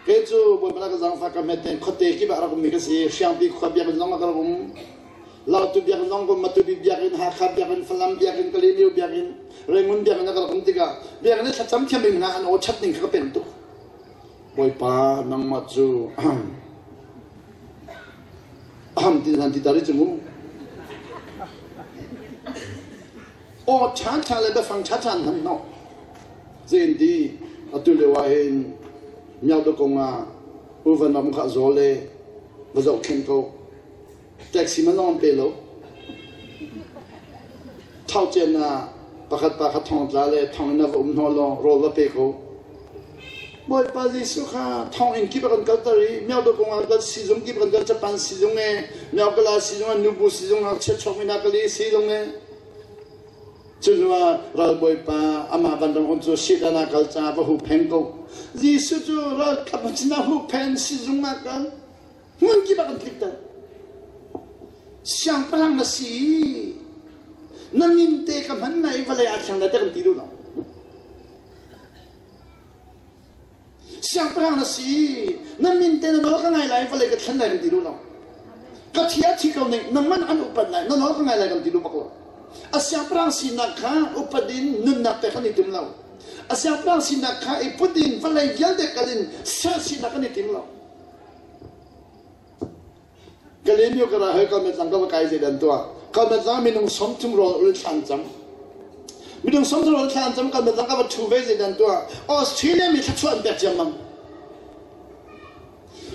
Kei cu Bawipa ka zaangfah ka hmet ten khuate kip ah rak ummi ka si. Hriangpi khua biakinn zong ah ka rak um. Lautu biakinn zong ka um, Matupi biakinn, Hakha biakinn, Falam biakinn, Kalaymyo biakinn, Rangoon biakinn ah ka rak um tikah biakinn i thlacam thiam ding hna an aw ṭhat ning kha ka pem tuk. Bawipa nangmah cu aham ti nan ti ta ri cu mu. Aw ṭha ṭha le biafang ṭha ṭha an hman hnawh. Zein ti atu lio ah hin Myaungdaw kong ah U Van Ram kha a zaw le va zohkhenh ko. Taxi man zong an pe lo. Thau cen ah pakhat pa kha thong tla le thong in a va um hnaw law rawl va pe ko. Bawipa Jesuh kha thonginn kip a kan kalter i Myaungdaw kong ah kan sizung kip kan kal Japan sizung e Myaungkala sizung e Nubu sizung ngakchia chuak mi hna kali sizung e Cu hnuah ralbawipa amah vanram um cu Satan ah kal caah va huhphenh ko. Jesuh cu ralkap sinah huhphenh sizung ah kal. Hmun kip ah kan tlikter. Siangpahrang na si. Na min te ka hman na i vawlei ah thleng lai te kan ti duh lo. Siangpahrang na si. Na min te na nawl ka ngai lai vawlei ka thlen lai kan ti duh lo. Ka thi a thi ko ning nangman an upat lai na nawl ka ngai lai kan ti duh bak lo. A siangpahrang sinak kha upat in nunnak pek kan i tim lo. A siangpahrang sinak kha i put in vawlei vialte kal in ser sinak kan i tim lo. Kalaymyo ka ra hoi kalmet lang ka va kai zei dan tuah. Kalmet lang minung 30 rawl ul thlan cam. Minung 30 rawl thlan cam kalmet lang ka va thu ve zei dan tuah. Australia mi thluachuah an pek ciammam.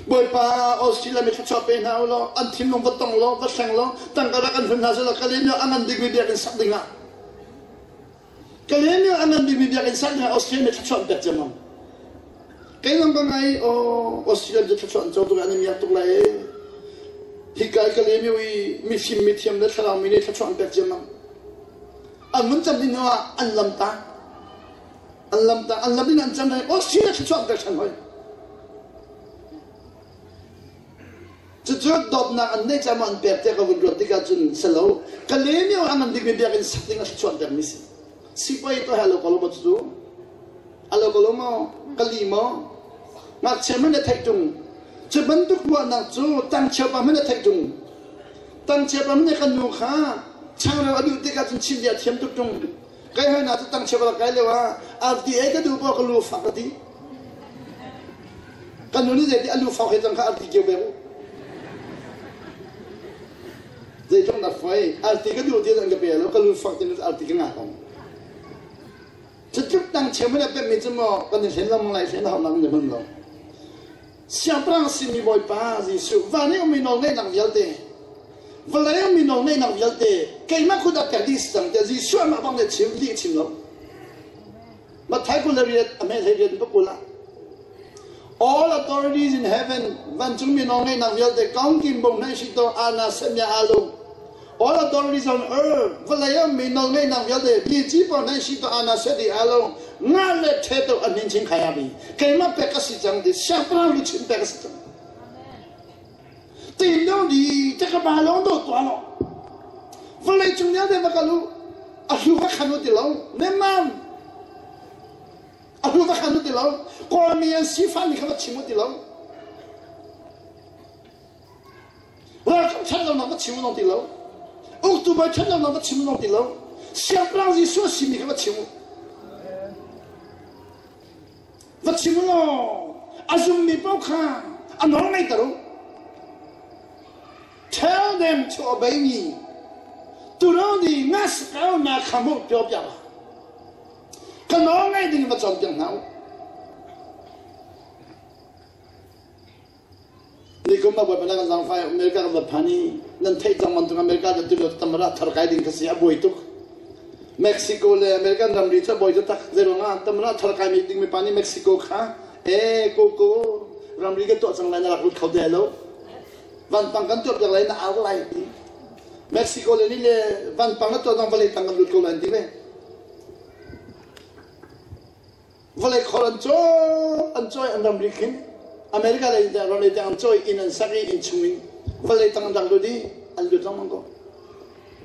Bawipa Australia mi thluachuah pe hna u law an thinlung va tong law va thleng law tangka rak an hun hna seh law Kalaymyo a ngan bikmi biakinn sak ding ah Kalaymyo a ngan bikmi biakinn sak ding ah Australia mi thluachuah an pek ciammam. Kei zong ka ngai aw Australia cu thluachuah an co tuk an i miak tuk lai ee. Hika i Kalaymyo i mifim mithiam le thlarau mi nih thluachuah an pek ciammam. An mun cam dih hnu ah an lam ta. An lam ta an lam in an cam hoi Australia thluachuah an pek ṭhan hoi. Cucu dawtnak an neih caah an pek tiah ka vun ruat tikah cun si lo. Kalaymyo a ngan bikmi biakinn sak ding a thluachuah an pekmi si. Sipai to he lo ko lo maw cucu? A lo ko lo maw? Ka li maw? Ngakchia hmanh na theih ṭung. Cu bantuk ruahnak cu tangchia pa hmanh na theih ṭung. Tangchia pa hmanh nih kan nu kha changreu a duh tikah cun chim bia a thiam tuk ṭung. Kai hoi na cu tangchia pa kai lio ah RTA ka duh paoh ka lu fak ka ti. Kan nu nih zeiti a lu fak he cang kha arti kio pek u. Zeitluk na foi arti ka duh ti an ka pe lo ka lu fak ti arti ka ngah ko. Cutluk tang cheu mana pek mi cu maw kan i hlen lo lai hlen hau nak ne hman lo. Siangpahrang simi Bawipa Jesuh van i ummi nawl ngeihnak vialte vawlei ummi nawl ngeihnak vialte keimah kut ah pek dih si cang tiah Jesuh amah bang nih chim lih chim lo. Matthai 28 a hme hlei riat pa ah All authorities in heaven vancungmi nawlngeihnak vialte kaungkim bong hnai si to ana semya alung All authorities on earth vawlei ah mi nawlngeihnak vialte mi ci pa hnai si to ana sedi alung nga le the to an hin ching khai abi keimah pek ka si cang ti siangpahrang luchin pek ka si cang tin do di te ka ba long do to lo vawlei cung vialte va kal u a hlu va khan u ti lo nemam a hlu va khan u ti lo kawlmi an sifah mi kha va chim u ti lo ralkap ṭhat lonak va chim u ti lo uktu bawi ṭhat lonak va chim u ti lo siangpahrang Jesuh a simi kha va chim u va chim u law a zummi paoh kha a nawl ngeiter u tell them to obey me. Tu ni ngas kau na khamu pyo pya ba. Ka nawl ngai ding va cawnpiak hna u. Nikum ah Bawipa kan zangfai America kan va phan i nan theih cang bantuk America kan tu tamara thar kai ding kha si a buai tuk. Mexico le American ramri cu a buai taktak. Zeiruangah tamara thar kai mi ding mi pa nih Mexico kha e ko ko ramri kan tuah cang lai na rak lut kho te lo. Vanpang kan tuah piak lai na au lai ti. Mexico le nih le vanpang na tuah dong vawlei tang kan lut ko lai an ti ve. Vawlei khor an cawi an cawi an ramri khin America lei in ram lei tiang an cawi inn an sak i inn chung in vawlei tang an rak lut i an lut lengmang ko.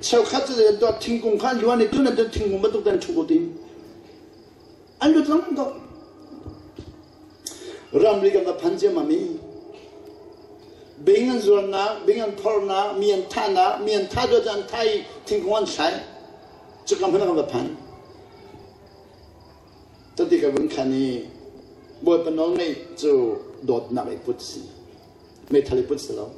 Cheukhat cu an tuah thingkung kha an luan i tun an thingkung bantuk te an ṭhu ko tin. An lut lengmang ko. Ramri kan va phan ciammam i bing an zuarnak, bing an phornak, mi an thahnak, mi an thah duat an thah i thingkung an thlai. Cuka hmun ah kan va phan. Tati ka vun khan i Bawipa nawl ngeih cu dawtnak i put si. Meithal i put si lo.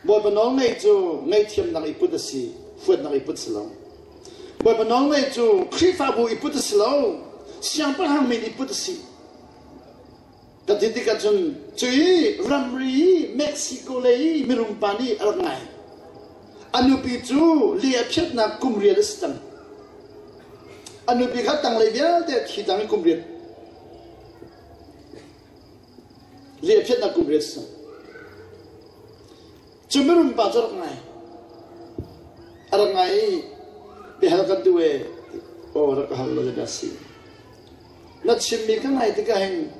Bawipa nawl ngeih cu ngaihthiamnak i put a si, huatnak i put si lo. Bawipa nawl ngeih cu Khrihfabu i put a si lo, siangpahrang min i put a si. Ka ti tikah cun cui ramri Mexico lei mirum pa nih a rak ngai. A nupi cu li a phiatnak kum riat a si cang. A nupi kha tanglei vialte a thi cang i kum riat. Li a phiatnak kum riat a si cang. Cu mirum pa cu a rak ngai. A rak ngai i biahal kan duh ee. Aw rak ka hal lo dah si. Na chimmi ka ngai tikah hin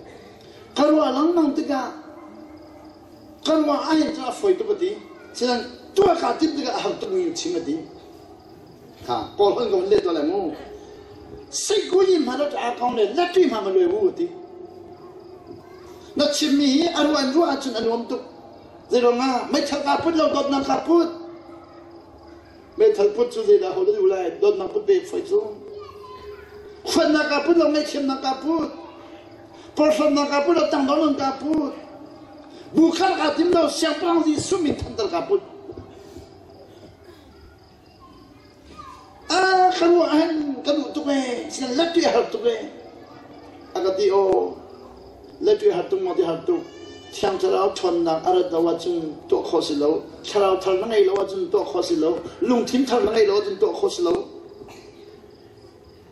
ka ruah lengmang tikah ka ruah ahhin cu a fawi tuk a ti. Sinain tuah kaa timh tikah a har tukmi chim a ti. Ha kawl hon ko le to lai mu. Seikuyi hmanh a kong le latri hmanh ma luai wu a ti. Na chimmi hi a ruah in ruah ahcun a nuam tuk. Zeiruangah meithal kaa put lo dawtnak kaa put. Meithal put cu zeidah ho dah lai dawtnak put ve foi cu. Huatnak kaa put lo ngaihthiamnak kaa put. Porhlawtnak kaa put lo tangdornak kaa put. Bu khar kaa tim lo siangpahrang Jesuh min thantar kaa put. Ah, ka ruah han ka duh tuk ee, sinan latri a har tuk ee. A ka ti aw, latri har tuk maw ti har tuk. Thiang Thlarau ṭhawnnak a rat lo ahcun tuah khawh si lo. Thlarau thar na ngei lo ahcun tuah khawh si lo. Lungthin thar na ngei lo ahcun tuah khawh si lo.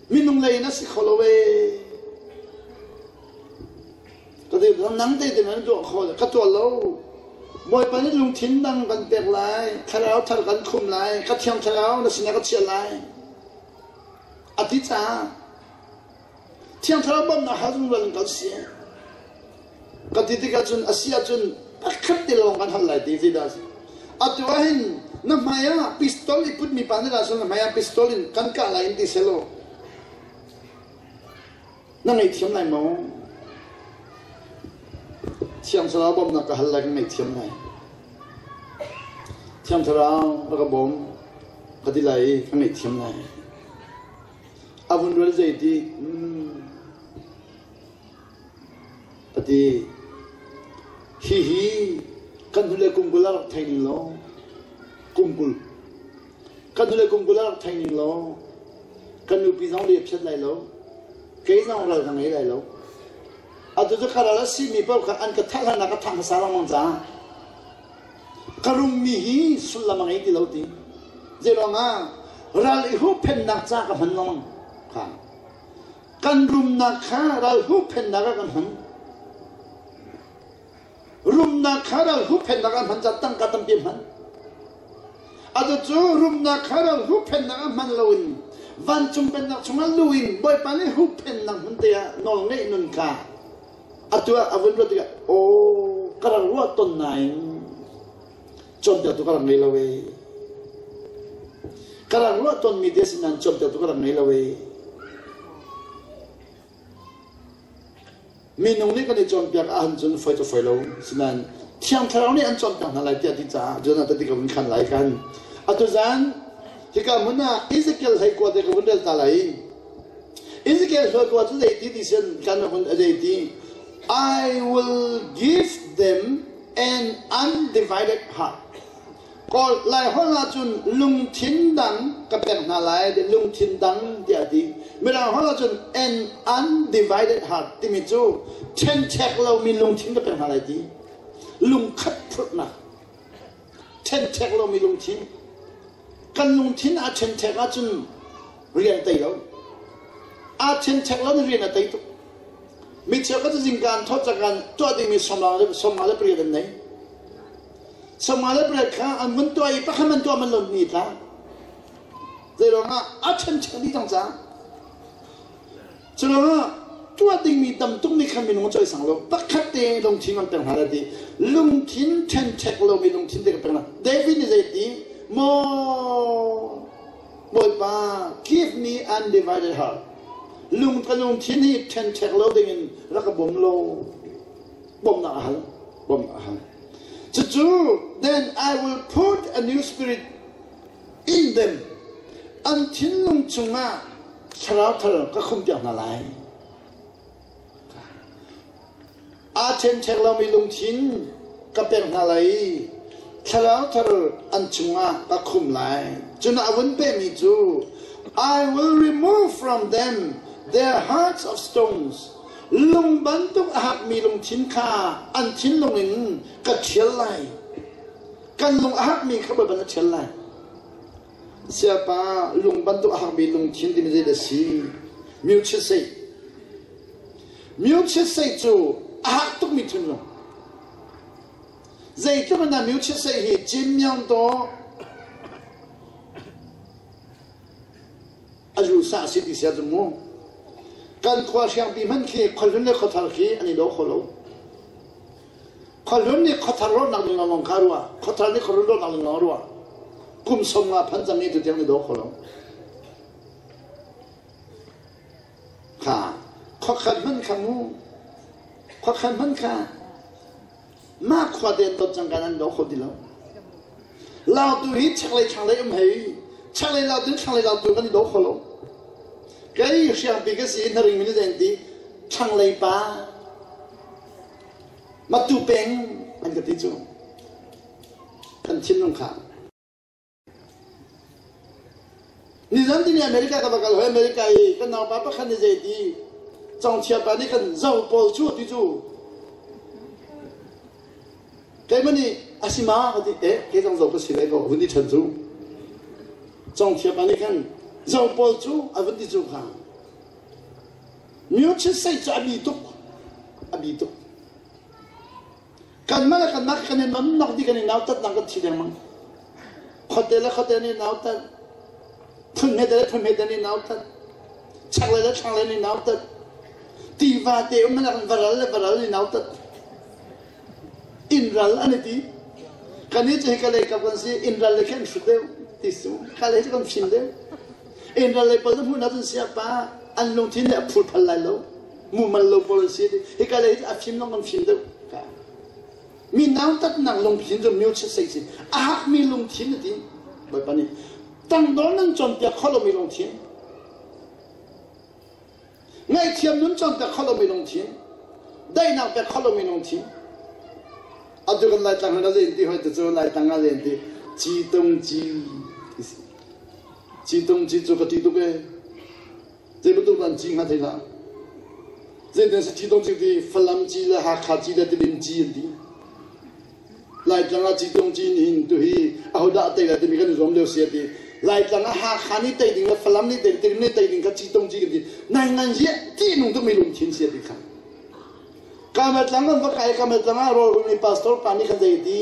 Minung lei in a si kho lo ee. Ka ti nang te te nan tuah kho ka tuah lo. Bawipa nih lungthin dang kan pek lai, thlarau thar kan khum lai, ka thiang thlarau na sinah ka chiah lai. A ti caah thiang thlarau bawmhnak hal zungzal in kan si. Ka ti tikah cun a si ahcun pakhat te lawng kan hal lai ti zeidah a si. Atu ah hin na hmai ah pistol i putmi pa nih dah na hmai ah pistol in kan kah lai in ti selaw Na ngaihthiam lai maw? Thiang Thlarau bawmhnak ka hal lai ka ngaihthiam lai. Thiang Thlarau rak ka bawm ka ti lai i ka ngaihthiam lai. A vun rual zei ti? A ti. Hihi kan hnulei kum 20 a rak thei ning law kum 20 kan hnulei kum 20 a rak thei ning law kan nupi zong le phiat lai lo kei zong ral ka ngei lai lo atu cu ka ral a simi paoh kha an ka thah hlan ah ka thah hmasa lengmang caah ka rummi hi sullam a ngei ti lo ti zeiruangah ral i huhphennak ca ka hman lengmang kha kan rumnak kha ral huhphennak ah kan hman Rumnak kha ral huhphennak ah hman ca tangka tampi hman. Atu cu rumnak kha ral huhphennak ah hman loin vancung pennak chungah lu in Bawipa nih huhphennak hmun te ah nawl ngeih nun kha atu ah a vun ruat tikah aw ka rak ruah ton nain cawnpiaktu ka rak ngei lo ee ka rak ruah tonmi te si nain cawnpiaktu ka rak ngei lo ee Minung nih kan i cawnpiak ahcun foi cu foi lo. Sinain Thiang Thlarau nih an cawnpiak hna lai tiah ti caah Jonathan ti ka vun khan lai kan. Atu zan hika hmun ah Ezekiel hlei kua te ka vun rel ta lai. Ezekiel hlei kua cu zei ti ti sin kan hun a zei ti I will give them an undivided heart. Kawl Laiholh ahcun lungthin dang ka pek hna lai ti lungthin dang tiah a ti. Mirang holh ahcun an undivided heart timi cu ṭhenṭhek lomi lungthin ka pek hna lai ti. Lungkhat phurhnak. Ṭhenṭhek lomi lungthin. Kan lungthin aa ṭhenṭhek ahcun rian a tei lo. Aa ṭhenṭhek lo in rian a tei tuk. Mi cheukhat cu zingka an thawh cangka tuah dingmi 58 an nei. 58 kha an vun tuah i pakhat man tuah man lo ni tla. Zei ruangah a ṭhenṭhek dih cang caah. Cu ruangah tuah dingmi tam tuk nih khan minung a cawisang lo. Pakhat te lungthin kan pek hna lai ti. Lungthin ṭhenṭhek lomi lungthin te ka pek hna. David nih zei ti? Maw Bawipa, give me undivided heart. Lung ka lungthin hi ṭhenṭhek lo dingin rak ka bawm law. Bawmhnak a hal. Bawmhnak a hal. Cucu, then I will put a new spirit in them. An thinlung chungah thlarau thar ka khumpiak hna lai. Aa ṭhenṭhek lomi lungthin ka pek hna lai i thlarau thar an chungah ka khum lai. Cun a vun pehmi cu, I will remove from them their hearts of stones. Lung bantuk a hakmi lungthin kha an thinlung in ka ṭhial lai. Kan lung a hakmi kha Bawipa na ṭhial lai. Siapa lung bantuk a hakmi lungthin timi zei dah si? Myochesei. Myochesei cu a hak tukmi thinlung. Zeitluk in dah Myochesei hi Cin Myaung Taw a zusa a si ti sia cu mu. Kan khua hriangpi hmanh khi khuahlun le khuathar khi an i daw kho lo. Khuahlun nih khuathar rawhnak ding lawng kha ruah, khuathar nih khuahlun rawhnak ding lawng ruah. Kum 50 phan cang i tutiang ni daw kho lo. Kha khuakhat hman kha mu khuakhat hman kha mah khua te dot cang kan an daw kho ti lo. Lautu hi chaklei thlanglei um hei chaklei lautu thlanglei lautu kan i daw kho lo. Kei hriangpi ka si hnaring min zen ti thlanglei pa Matu peng an ka ti cu kan thinlung kha nizan tini America ka va kal hoi America i kan naupa pakhat nih zei ti congchia pa nih kan zo pawl cu ti cu keimah nih asima ka ti eh ke zong zo ka si lai ko vun ti ṭhan cu congchia pa nih khan zo pawl cu a vun ti cu kha Myochesei cu a bi tuk. A bi tuk. Kanmah le kanmah kan i nomnak dih kan i nautatnak kan thi lengmang. Khuate le khuate nih nautat. Phun hmete le phun hmete nih nautat. Chaklei le thlanglei nih nautat. Tiva te um in varal le varal nih nautat. Innral an i ti. Kannih cu hika lei kap kan si, innral le khi an hrut deuh ti su. Ka lei cu kan fim deuh. Innral lei pawl na hmuh ahcun siapa an lungthin nih a phul phal lai lo. Mumal lo pawl an si ti. Hika lei cu a fim lawng kan fim deuh. Mi nautatnak lungthin cu miochit sei si. A hakmi lungthin a ti. Bawipa nih tangdor nan cawnpiak kho lomi lungthin Ngaihthiam nun cawnpiak kho lomi lungthin, daihnak pek kho lomi lungthin. Atu kan Laitlang hna zei ti hoi te cu Laitlang ah zei ti ci tung ci ti si. Ci tung ci cu ka ti tuk e. Zei bantuk dan ci hnga thei hlah. Zei den si ci tung ci ti Falam ci le Hakha ci le Tidim ci an ti. Laitlang ah Citung Cin hin tuhi ahodah a tei lai timi kan i zuam lio si a ti. Laitlang ah Hakha nih tei ding le Falam nih tei ding nih tei ding kha Citung Ci kan ti. Nai ngan hi ti nung tukmi lungthin si a ti kha. Kamatlang kan va kai Kamatlang ah rawl ni pastor pa nih khan zei ti.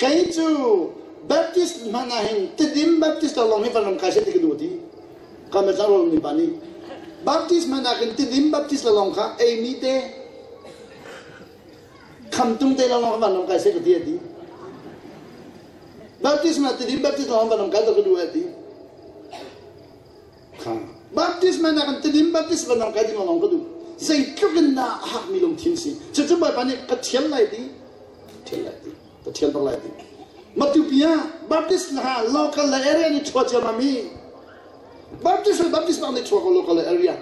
Kei cu Baptist hmanh ah hin Tidim Baptist lawng hi van ram kai se ti ka duh ti. Kamatlang rawl ni pa nih Baptist hmanh ah khin Tidim Baptist lawng kha ei mi te Khamtung te lawng van lam kai se ka ti a ti. Baptisma ti din baptisma lawng van lam kai ka duh a ti. Kha baptisma na kan tidim baptisma lam kai ding lawng ka duh. Zeitluk in dah a hakmi lungthin si. Cucu Bawipa nih ka thial lai ti. Thial lai ti. Ka thial bak lai ti. Matupia Baptist na local le area ni chua cia mami. Baptist le Baptist bang ni chua ko local le area.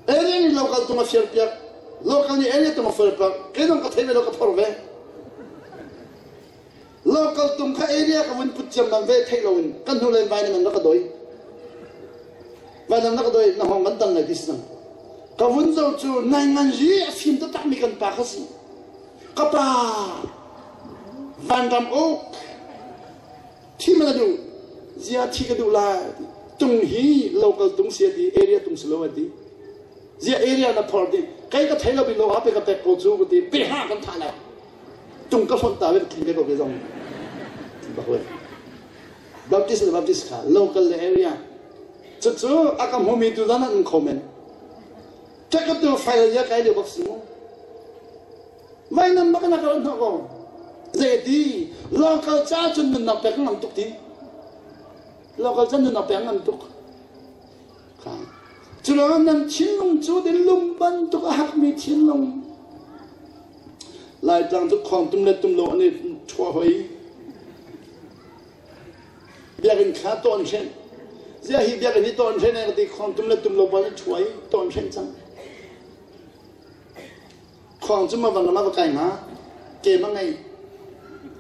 Area nih local tung a fial piak. Local nih area tung a fial piak. Kei zong ka thei ve lo ka phor ve. Local tung kha area ka vun put ciammam ve theih loin kan hnu len vainam an rak ka doi. Vainam rak ka doi na hong kan dang lai ti si cang. Ka vun zo cu nai ngan ri a fim taktakmi kan pa kha si. Ka pa vanram uk thi man a duh zia thi ka duh lai tung hi local tung si a ti area tung si lo a ti. Zia area na phor ti kai ka thei lo bi lo ha pe ka pek ko cu ka ti pe ha kan thah lai. Tung ka hlonh ta ve ka tling ko ke zong. Bak we. Baptist le Baptist kha local le area. Cucu a ka hmumi tu zan an comment. Ka tu file ya kai lio bak si mu. Vainam bak na ka ran ko. Zei ti local ca cun nunnak pek ngam tuk ti. Local ca nunnak pek ngam tuk. Cu nan thinlung cu lung bantuk a hakmi thinlung. Laitlang cu khawng tum le tum lo an i ṭhua hoi. Biakinn kha tawn hren. Ziah hi biakinn hi tawn hren ka ti khawng tum le tum lo pawl an ṭhua i tawn hren cang. Khuang cu ma van lam ah va kai hnga? Kem a ngei.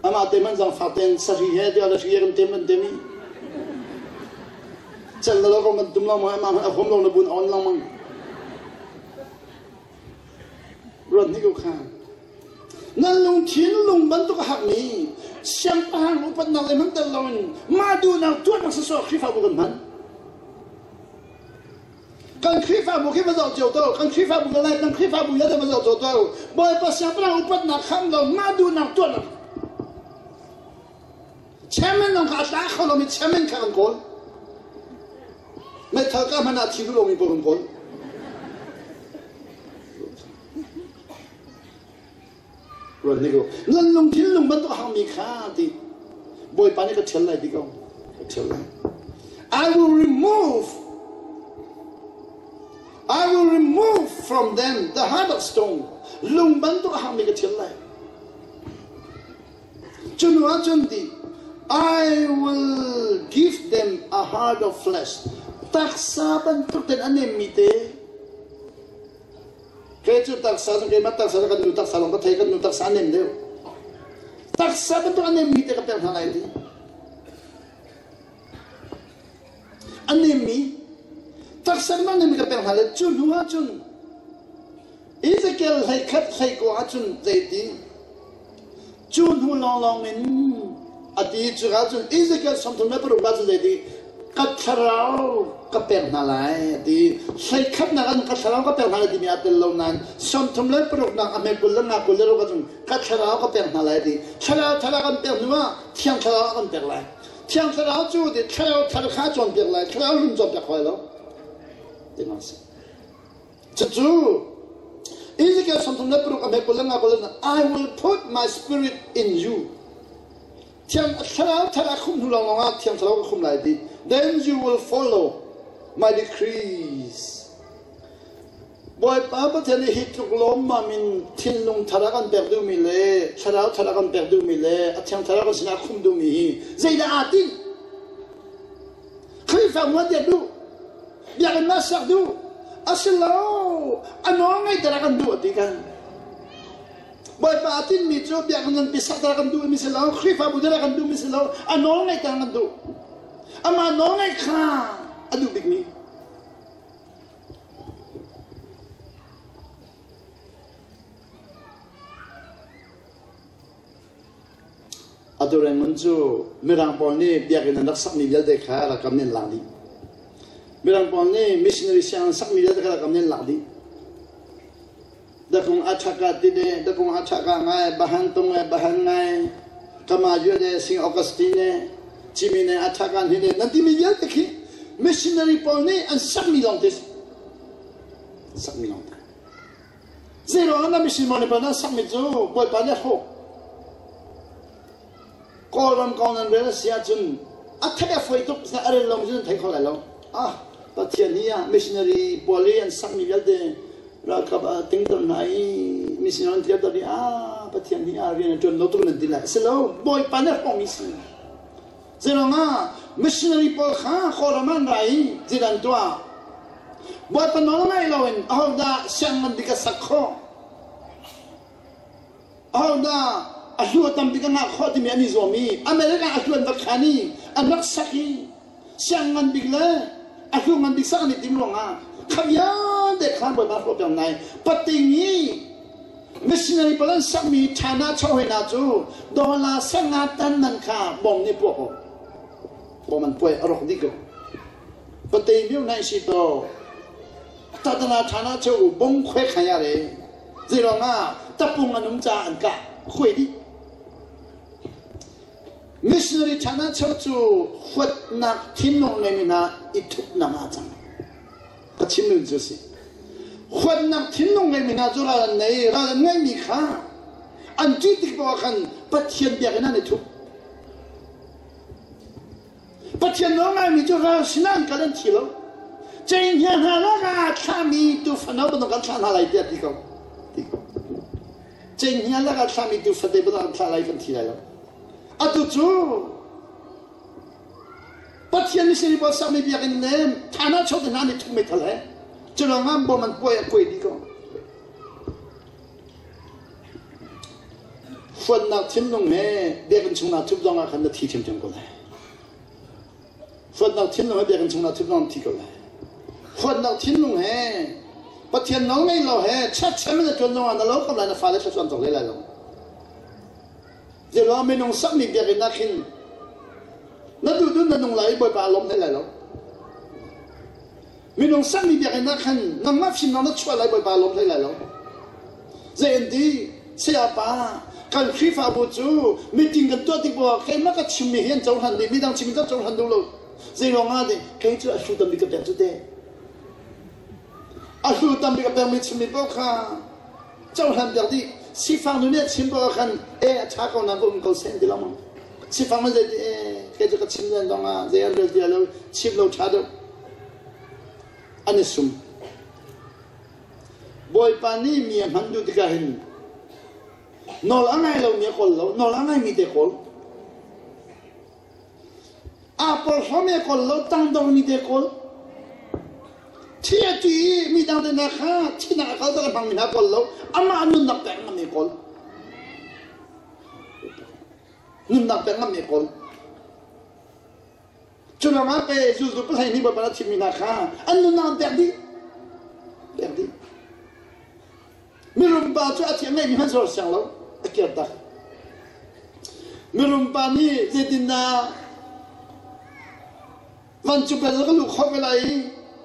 Amah te man zangfak tein sahri he dia le hri he kan tem kan tem i cel na lo ko man tum lo ma amah a huam lo na bun on lang mang. Ruat ni ko kha. Nan lungthin lung bantuk a hakmi siangpahrang upatnak le hman tel loin mah duhnak tuahnak sawsawh Khrihfabu kan hman. Kan Khrihfabu khi va zoh cio to, kan Khrihfabu ka lai, kan Khrihfabu vialte va zoh cio to. Bawipa siangpahrang upatnak kham lo, mah duhnak tuahnak. Chairman lawng kha a tla kho lomi chairman kha kan kawl. Meithal ka hmanh ah thi duh lomi pawl kan kawl. Ruat hnik u. Nan lungthin lung bantuk a hangmi kha ti Bawipa nih ka ṭhial lai ti ko. Ka ṭhial lai. I will remove I will remove from them the heart of stone. Lung bantuk a hangmi ka ṭhial lai. Cu hnu ah cun ti I will give them a heart of flesh. Taksa bantuk ten a nemmi te Kei cu taksa cu keimah taksa cu kan nu taksa lawng ka thei kan nu taksa a nem deuh. Taksa bantuk a nemmi te ka pek hna lai ti. A nemmi taksa bantuk a nemmi ka pek hna lai cu hnu ah cun Ezekiel hlei khat hlei ko ah cun zeiti Cu hnu lawnglawng in a ti cu cun Ezekiel 36 ah cun zeiti ka thlarau ka pek hna lai a ti. Hleikhatnak an ka thlarau ka pek hna lai timi aa tel lo nain 36 nak a hme 20 le nga 26 ah cun ka thlarau ka pek hna lai a ti. Thlarau thar a kan pek hnu ah Thiang Thlarau a kan pek lai. Thiang Thlarau cu ti thlarau thar kha cawnpiak lai, thlarau hlun cawnpiak hoi lo. Ti si. Cucu Ezekiel 36 a hme 25 kul I will put my spirit in you. Thiang thlarau thar a khum hnu lawng ah thiang thlarau ka khum lai ti. Then you will follow my decrees. Bawipa Pathian nih hi tluk lawmmam in thinlung thar a kan pek duhmi le thlarau thar a kan pek duhmi le a thiang thlarau kan sinah a khum duhmi hi zeidah aa tinh? Khrihfa muan dia duh. Biakinn ah sak duh. Asilo, a nawl ngeiter a kan duh a ti kan. Bawipa a tinmi cu biakinn nganpi sakter a kan duh mi si lo, Khrihfabu dir a kan duh mi si lo, a nawl ngeihter a kan duh. Amah nawl ngeih kha a duh bikmi. Atu Rangoon cu Mirang pawl nih biakinn an rak sakmi vialte kha ralkap nih an lak dih. Mirang pawl nih missionary sianginn an sakmi vialte kha ralkap nih an lak dih. Dakung a ṭhaka ti de, dakung a ṭhaka ngai, bahan tung e, bahan ngai, kama yue de, Sing Augustine, Cimi ne a ṭhaka hni de, nan timi vialte khi missionary pawl nih an sakmi lawng te sakmi lawng te. Zeiruangah na missionary pawl nan sakmi cu Bawipa nih a hrawh. Kawlram kong nan rel a si ahcun a theih a fawi tuk a rel lo cun thei kho lai lo. Ah, Pathian hi ah missionary pawl i an sakmi vialte ralkap a tingter hna i missionary an tlirter i ah Pathian hi ah rian a ṭuan lo tuk nan ti lai. A si lo, Bawipa nih a hrawhmi si. Zeiruangah missionary pawl kha Kawlram ah an ra i zeidah an tuah? Bawipa nawl ngaih loin ahodah siang ngan bik a sak khawh? Ahodah a hlu a tam bik a ngah khawh timi an i zuam i America a hlu an va khan i an rak sak i siang ngan bik le a hlu ngan bik sak an i tim ruangah kha vialte khan Bawipa hrawh piak nai pating i missionary pawl an sakmi China chawhena cu dollar sanga tan man kha bom nih puak ko bom an puai a rawk dih ko patei miu nai si to tatana thana cheu bom khwe khaya re zeiruangah tapung an um caah an kah khuai dih missionary thana cheu cu huatnak thinlung ngeimi hna i thupnak ah cang ka chim nun cu si huatnak thinlung ngeimi hna cu ral an nei ral an ngeimi kha an ṭih tik paoh ah khan Pathian biakinn an i thup Pathian nawl ngaimi cu ral sinah an kal an thi lo. Cenghngia hna lakah thlahmi tuufano bantuk kan thlah hna lai tiah ti ko. Ti ko. Cenghngia lakah thlahmi tuufate bantuk kan thlah lai kan thi lai lo. Atu cu Pathian missionary pawl sakmi biakinn le thana chote hna nih thuk meithal he culangah bom an puai a kuai dih ko. Huatnak thinlung he biakinn chungah thup zong ah khan na thi ṭhiamṭhiam ko lai. Huatnak thinlung he biakinn chungah thup zong thi ko lai. Huatnak thinlung he Pathian nawl ngei lo he chiatchiam in na ṭuan zong ah na lo ko lai na fale thluachuah cawk hlei lai lo. Zeiruang minung sakmi biakinn ah khin na duh duh na nung lai i Bawipa a lawm hlei lai lo. Minung sakmi biakinn ah khan nangmah fimnak na chuah lai Bawipa lawm hlei lai lo. Zei an ti? Sayapa, kan Khrihfabu cu meeting kan tuah tik poah keimah ka chimmi hi an cohlan dih, midang chimmi kan cohlan duh lo. Zei ruangah deh kei cu a hlu tam bik ka pek cu teh. A hlu tam bik a pekmi chimmi paoh kha cohlan piak dih. Sifang nu nih a chim paoh ah khan e a ṭha ko na ka um ko seh an ti lo maw? Sifang nu zei ti e kei cu ka chim len zong ah zei an rel ti lo chim lo ṭha deuh. An i sum. Bawipa nih mi a hman duh tikah hin nawl a ngai lomi a kawl lo, nawl a ngaimi te kawl. Aa porhlawmi a kawl lo, tangdormi te kawl. Thi a ti i mi dang te hna kha thinak a kal tak a hmangmi hna kawl lo, amah nunnak pek ngammi kawl. Nunnak pek ngammi kawl. Cu ruangah pe zultu pahleihnih nih Bawipa a thimmi hna kha an nunnak an pek dih. Pek dih. Mirum pa cu a thi a ngeihmi hmanh zuar siang lo, a kir tak. Mirum pa nih zeitindah van cu bel ka luh kho ve lai i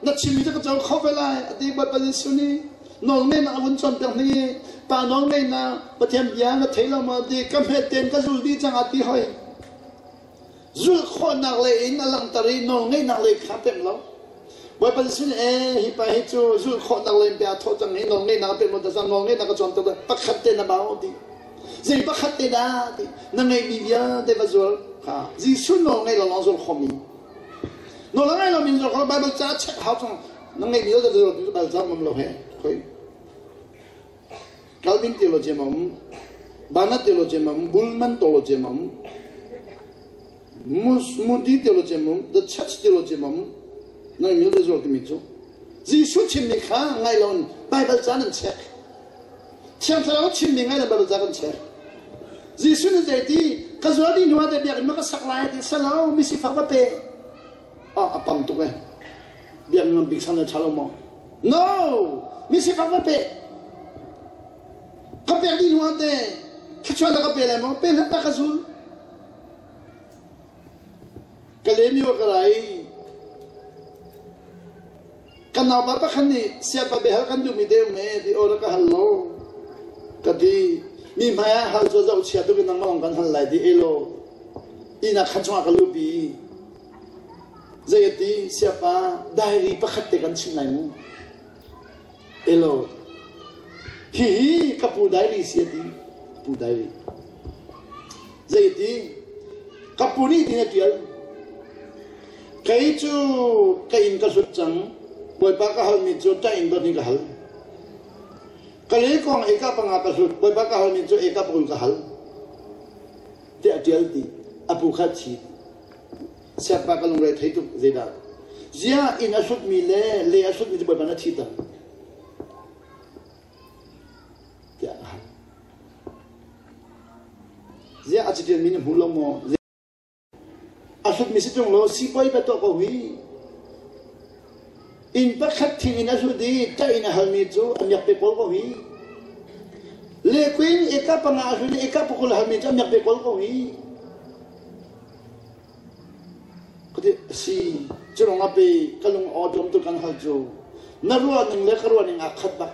na chimmi cu ka co kho ve lai a ti Bawipa Jesuh nih nawlngeihnak a vun cawnpiak hnik i pa nawlngeihnak Pathian bia na thei lo maw ti ka hmet tein ka zul dih cang a ti hoi. Zulh khawhnak lei in a langhter i nawlngeihnak lei kha pemh lo. Bawipa Jesuh nih ee hi pa hi cu zulh khawhnak lei in bia a thawh cang hi nawlngeihnak a pemh lo ta nawlngeihnak ka cawnter ta pakhat te na bau ti. Zei pakhat te dah ti na ngeihmi vialte va zuar kha Jesuh nawl ngei lo lawng zuar khomi. Nawl a ngei lomi zuar kho Bible ca check hau cang na ngeihmi vialte va zuar Bible ca mam lo he khoi. Calvin theology ma um, Barnett theology ma um, Bullman theology ma um, Moody theology ma um, The Church theology ma um, nang mi le zual timi cu Jesuh chimmi kha ngai lo in Bible ca nan check. Thiang Thlarau chimmi ngai lo Bible ca kan check. Jesuh nih zei ti ka zual dih hnu ah te biakinn ma ka sak lai ti salo mi sifak va pe. Oh, a pam tuk eh. Biakinn ngan bik san le ṭha lo maw? No! Mi sifak va pe. Ka pek dih hnu ah te thluachuah na ka pe lai maw? Pe hlah ta ka zul. Ka lem i ka rai. Kan naupa pakhat nih siapa biahal kan duhmi deuh me ti aw ka hal lo. Ka ti mi hmai ah hal cu zoh chia tuk in nangmah kan hal lai ti elo. Ina khan chungah ka lupi. Zei a ti siapa diary pakhat te kan chim lai mu. Elo. Hihi ka pu diary si a ti. Pu diary. Zei a ti? Ka pu nih tin a tial. Kei cu ka inn ka hlut cang. Bawipa ka halmi cu ṭah in dot in ka hal. Ka le kong eka panga ka hlut. Bawipa ka halmi cu eka pakul ka hal. Tiah a ṭial ti. A pu kha thi. Siapa ka lungre thei tuk zeidah. Zia inn a hlutmi le le a hlutmi cu Bawipa na thi ter. Tiah a hal. catialmi na hmu lo maw? A hlutmi si ṭung law sipuai va tuah ko hi. Inn pakhat thing in a hlut i ṭah in a halmi cu a miak pe kawl ko hi. Lekuin eka panga a hlut i eka pakul a halmi cu a miak pe kawl ko hi. Ka ti si cu rong ah pe ka lung aw tu kan hal cu na ruah ning le ka ruah ning aa khat bak.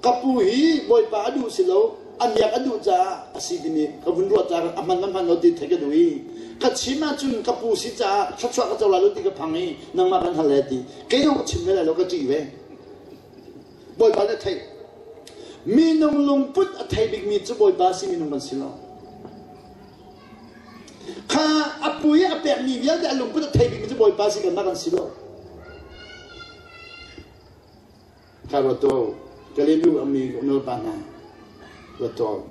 Ka pu hi Bawipa a duh si lo, a miak a duh caah a si timi ka vun ruah caah a hman a hman lo ti theih ka duh i ka chim ahcun ka pu si caah thluachuah ka co lai lo ti ka phang i nangmah kan hal le ti kei zong ka chim ve lai lo ka ṭih ve. Bawipa nih a theih. Minung lungput a thei bikmi cu Bawipa si minung kan si lo. Kha a pu i a pekmi vialte a lungput a thei bikmi cu Bawipa si kanmah kan si lo. Kha ruat tuah u. Galileu a mi nawlpa hna ruat tuah u.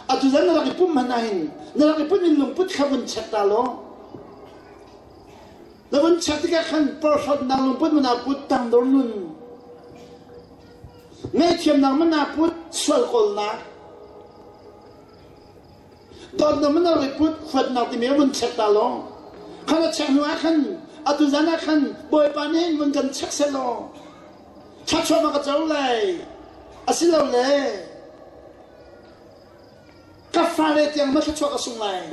Atu zan na rak i pumh hmanh ahhin na rak i pumh in lungput kha vun check ta law na vun check tikah khan porhlawtnak lungput mana put tangdor nun ngaihthiamnak mana put sual kawlnak Dawtnak man a put huatnak timi a vun check ta law khan a check hnu ah khan atu zan ah khan Bawipa nih hin vun kan check seh law thluachuah ma ka co lai asilole ka fale tiang ma thluachuah ka sung lai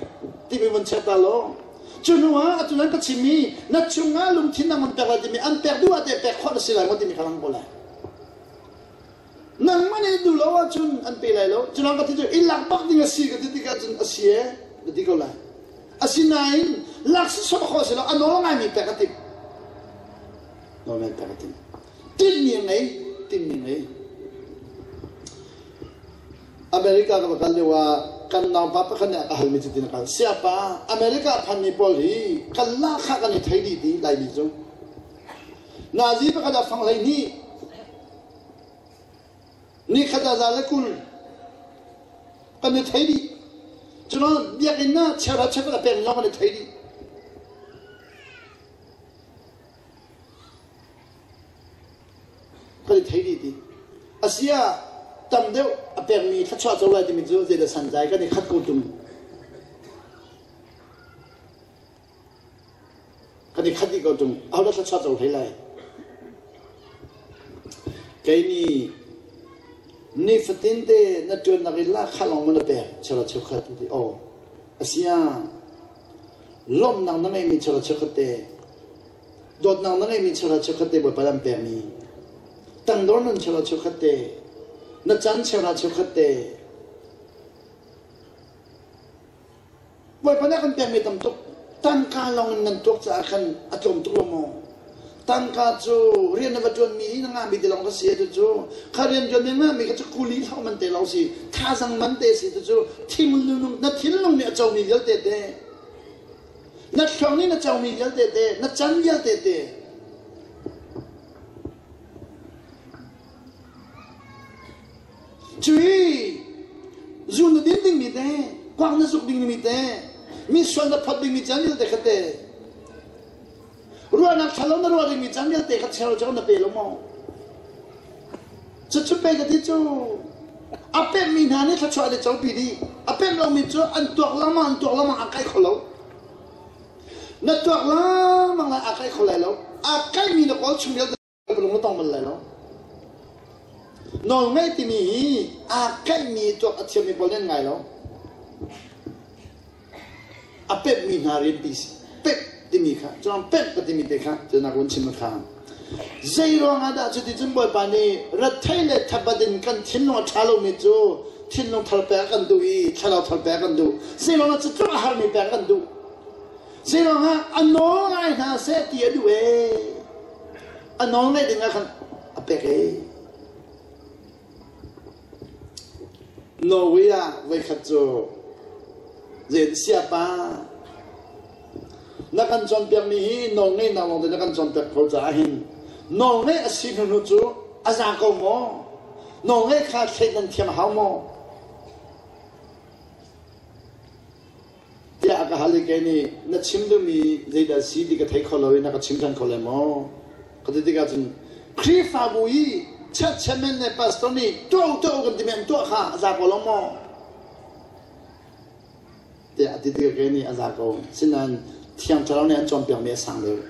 timi vun check ta law cu hnu ah atu nan ka chimmi na chungah lungthin nang an pek lai timi an pek duh ah te pek khawh na si lai maw timi kha lang ko lai Nangmah nih duh lo ahcun an pe lai lo. Culang ka ti cu i lak bak ding a si ka ti tikah cun a si e na ti ko lai. Asinain lak sawsawh khawh si lo a nawl ngaimi pek a timh. Nawl ngai pek a timh. Tinhmi a ngei, tinhmi a ngei. America ka va kal lio ah kan naupa pakhat nih a ka halmi cu tin a kal. Siapa, America phanmi pawl hi kan lahkhah kan i thei dih ti Laimi cu. Nazi pakhat ah fang 12 Nikhat ah za le 20 kan i thei dih. Cun biakinn ah chiara cheukhat a pek lawng kan i thei dih. Kan i thei dih ti. Asia tam deuh a pekmi thluachuah co lai timi cu zeidah santlai kan i khat ko tung. Kan i khat dih ko ṭung. Ahodah thluachuah co hlei lai? Kei nih nifatin te na ṭuannak i lahkhah lawng maw na pek cheuhra cheukhat ti aw asia lawmhnak na ngeihmi cheuhra cheukhat te dawtnak na ngeihmi cheuhra cheukhat te Bawipa an pekmi tangdor nun cheuhra cheukhat te na caan cheuhra cheukhat te Bawipa nih a kan pekmi tam tuk. Tangka lawng in nan tuak caah khan a tlawm tuk lo maw? Tangka cu rian na va ṭuanmi hi na ngahmi te lawng ka si atu cu. Kha rian ṭuanmi ngahmi kha cu kuli hloh man te lawng si, thazang man te si tu cu thinlung na thinlung nih a comi vialte te, na thluak nih na comi vialte te, na can vialte te. Cui zu na din dingmi te, kuak na zuk dingmi te, mi sual na phot dingmi caan vialte kha te, ruahnak ṭhalo na ruah dingmi caan vialte kha cheu cheu na pe lo maw? Cucu pe ka ti cu a pemmi hna nih thluachuah an i copi dih. A pem lomi cu an tuak lengmang an tuak lengmang a kai kho lo. Na tuak lengmang lai a kai kho lai lo. A kaimi na kawl chung vialte ka lung a tong bal lai lo. Nawlngaih timi hi aa kaihmi tuak a thiammi pawl nih an ngai lo. A pemhmi hna rianpi si. Pemh timi kha, cun pemh ka timi te kha, cu nak vun chim a kha. Zei ruangah dah cuticun Bawipa nih rethei le thabat in kan thinlung a ṭha lomi cu thinlung thar pek a kan duh i thlarau thar pek a kan duh. Zei ruangah cu tluk a harmi pek a kan duh. Zei ruangah a nawl ngai hna seh ti a duh ee. A nawl ngaih ding ah khan a pek ee. Norway ah voikhat cu zei siapa na kan cawnpiakmi hi nawlngeihnak lawng te na kan cawnpiak ko caah hin nawlngeih a si hnu cu a za ko maw? Nawlngeih kha thleidan thiam a hau maw? Tiah a ka hal i kei nih na chim duhmi zeidah a si ti ka thei kho lo i na ka chim ṭhan kho lai maw? Ka ti tikah cun Khrihfabu i church chairman le pastor nih tuah u tuah u kan timi an tuah kha a za ko lo maw? Tiah a ti tikah kei nih a za ko. Sinain Thiang Thlarau nih an cawnpiakmi a sang deuh.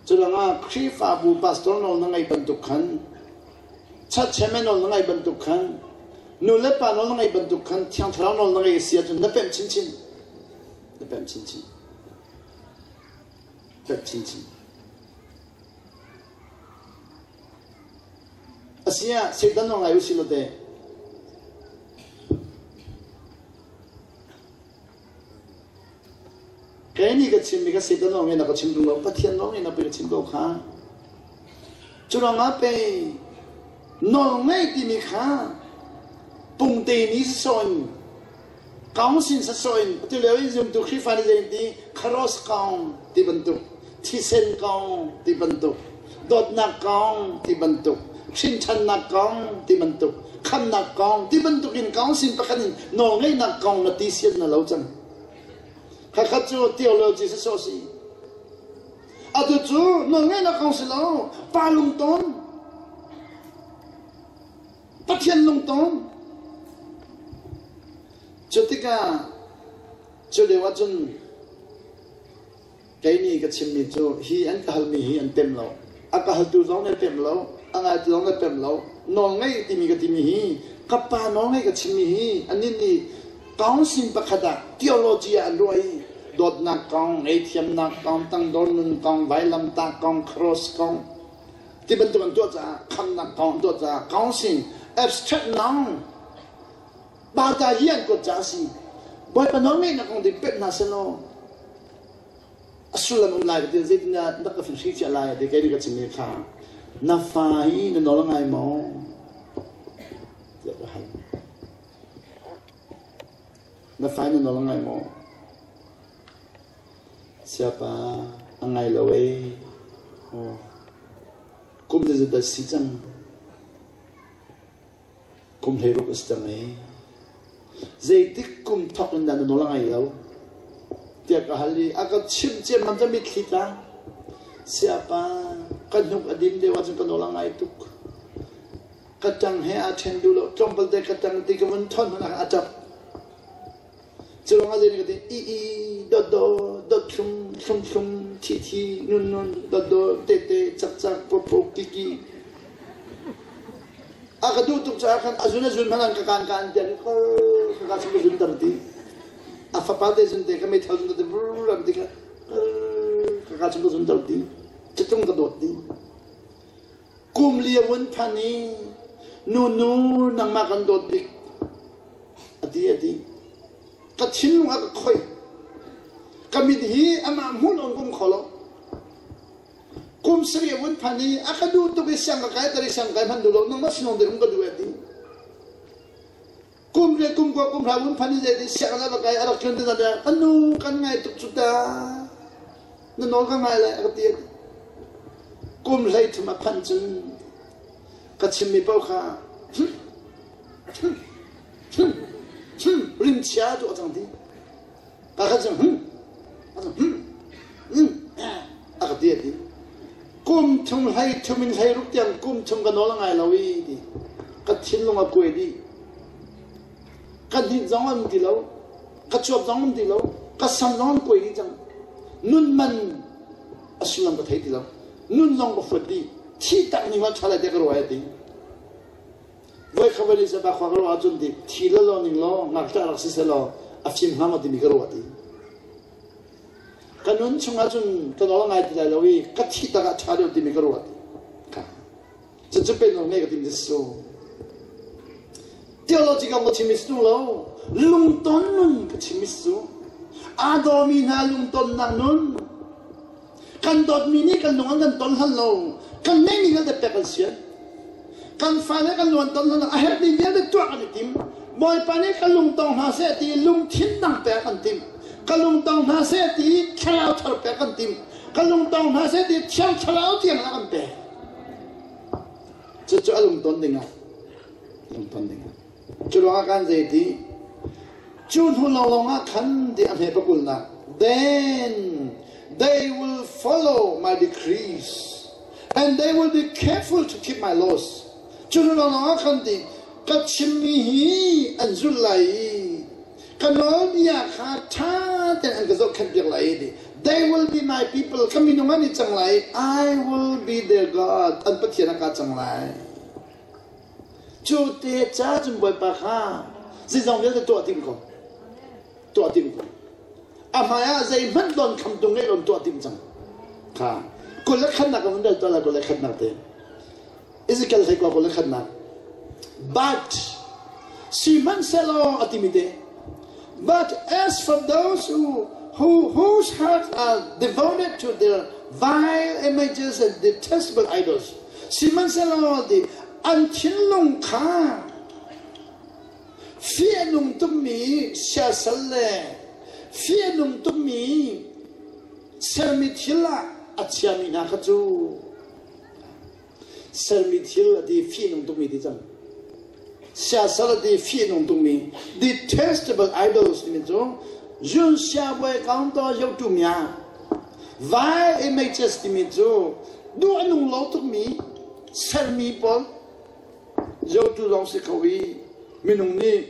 Cu ruangah Khrihfabu pastor nawl na ngeih bantuk khan, church chairman nawl na ngeih bantuk khan, nu le pa nawl na ngeih bantuk khan Thiang Thlarau nawl na ngeih a si ahcun na pemh chinchin. Na pemh chinchin. Pemh chinchin. Asiah Satan nawl ngai usih law teh Kei nih ka chimmi kha Satan lawng in a ka chim tung lo, Pathian lawng in a ka chim ko kha. Cu ruangah pei nawl ngei timi kha pungte nih sisawh in kaung sin sasawh in atu lio i zumtu Khrihfa nih zei ti kharos kaung ti bantuk thisen kong ti bantuk dawtnak kong ti bantuk hrinṭhannak kong ti bantuk khamnak kong ti bantuk in kong sin pakhat in nawlngeihnak kong na ti sian na lo cang khakhat cu theology sasawh si atu cu nawlngeihnak kong si lo pa lungton Pathian lungton cu tikah cu lio ahcun Kei nih ka chimmi cu hi an ka halmi hi an pem lo. A ka haltu zong nih a pem lo, a ngaitu zong nih a pem lo. Nawlngeih timi ka timi hi ka pa nawlngeih ka chimmi hi annih nih council pakhat ah theology ah an ruah i dawtnak kong, ngaihthiamnak kong, tangdor nun kong, vailamtah kong, cross kong ti bantuk an tuah caah khamnak kong an tuah caah council abstract noun Bata hi an kuat caah a si. Bawipa nawlngeihnak kong ding pek hna selaw a sullam um lai ka ti zeitindah na ka hri cia lai ti kei nih ka chim kha na fa hi na nawl ngai maw tiah ka hal na fa hi na nawl ngai maw siapa a ngai lo e oh kum zeizat dah si cang Kum 16 a si cang i zeitik kum thawk in dah na nawl a ngai lo tiah ka hal i a ka chimh ciammam cu mitthli tla. Siapa ka hnuk a dim deuh ahcun ka nawl a ngai tuk. Ka ṭang he aa ṭhen duh lo tlawmpal te ka ṭang ti ka vun thawn hmanh ah a ṭap. Cu ruangah zei ka ti i i dot do dot thlum thlum thlum thi thi nun nun dot do te te cak cak pop pop ki ki a ka duh tuk caah khan a zun a zun hmanh an ka kaan kaan tiang ka ka ka zun tar ti a fapa te zun te ka meithal zun te brr an ti ka ka ka chung ka zun tar ti citung ka dawt ti kum li a vun phan i nu nu nangmah kan dawt bik a ti a ti ka thinlung a ka khoih ka mit hi amah hmun on kum kho lo kum sarih a vun phan i a ka duh tuk i siang ka kai tar i siang kai hman duh lo nangmah sinong te um ka duh a ti kum le kum kua kum hra vun phan i zei ti siang na va kai a rak tlun te zan ka nu kan ngai tuk cu ta na nawl ka ngai lai a ka ti a ti kum 13 a phanh cun ka chimmi paoh kha rimchia tu a cang ti ka kha cun hm hm hm a ka ti a ti kum thum hlei thum in hlei ruk tiang kum thum ka nawl a ngai lo i ti ka thinlung a kuai dih ka hnit zong an ti lo ka cuap zong an ti lo ka sam zong an kuai dih cang nun man a sullam ka thei ti lo nun zong ka fuat dih thi tak ning la ṭha lai te ka ruai a ti Voi kha voi sa khua ka ruah ahcun ti thi lo lo ning law ngakṭah rak si selaw a fim hnga maw timi ka ruah ti. Ka nun chung ahcun ka nawl ngai ti lai lo i ka thih tak ah ṭha deuh timi ka ruah ti. Ka. Cucu pe nawl ngei ka tim so. Theology ka chim is lo lungton nun ka chim is su. Aa dawmi hna lungtonnak nun Kan dawtmi nih kan lung an kan ton hlan lo. Kan ngeihmi vialte pek an sian. Kan fale kan lung an ton hlan lo. A herhmi vialte tuah kan i tim. Bawipa nih ka lungtong hna seh ti lungthin dang pek kan tim. Ka lungtong hna seh ti thlarau thar pek kan tim. Ka lungtong hna seh ti thiang thlarau tiang ah kan pek. Cucu a lungton dingah lungton dingah. Cu ruangah kan zei ti? Cu hnu lawnglawng ah khan ti a hme pakulnak. Then they will follow my decrees and they will be careful to keep my laws. Cu hnu lawnglawng ah khan ti ka chimmi hi an zulh lai i Ka nawlbia kha ṭha tein an ka zohkhenhpiak lai i they will be my people, ka minung an i cang lai, I will be their God, an Pathian ah kaa cang lai. Cu te ca cun Bawipa kha zeizong vialte tuah tim ko. Tuah tim ko. A hmai ah zeihmanh don khamtu ngei lo tuah tim cang. Kha kul le khatnak ka vun rel tuah lai kul le khatnak te. Ezekiel hlei kua kul le khatnak. But sihmanhsehlaw a timi te But as for those who whose hearts are devoted to their vile images and detestable idols, sihmanhsehlaw ti an thinlung kha fianung tukmi siasal le fianung tukmi sermi thil ah a chiami hna kha cu Sermi thil a ti fihnung tukmi ti cang. Siasal a ti fihnung tukmi detestable idols timi cu Yun Xia Wei Kaung To Yo Tu Mya vile images timi cu duh a nung lo tukmi sermi pawl zotu zong si kho i minung nih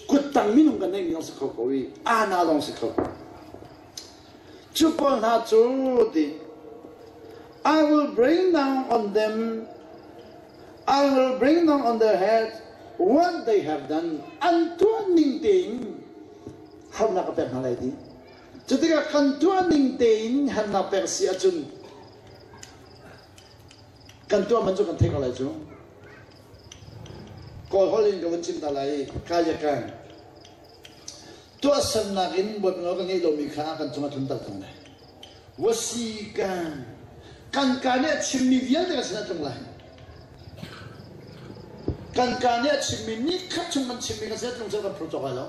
kuttang minung kan neihmi zong si kho ko i ana zong si kho. Cu pawl hna cu ti I will bring down on them I will bring down on their heads what they have done. An tuah ning tein harnak ka pek hna lai ti. Cu tikah kan tuah ning tein harnak pek si ahcun kan tuah man cu kan theih ko lai cu. Kawl holh in ka vun chim ta lai ka ya kan. Tuahsernak in Bawipa nawl kan ngeih lomi kha kan cungah tlunter cang lai. Wasi kan kan ka nih a chimmi vialte kan sinah tlung lai. Kan ka nih a chimmi ni khat chung kan chimmi kan sinah tlung cu kan phur cawk lai lo.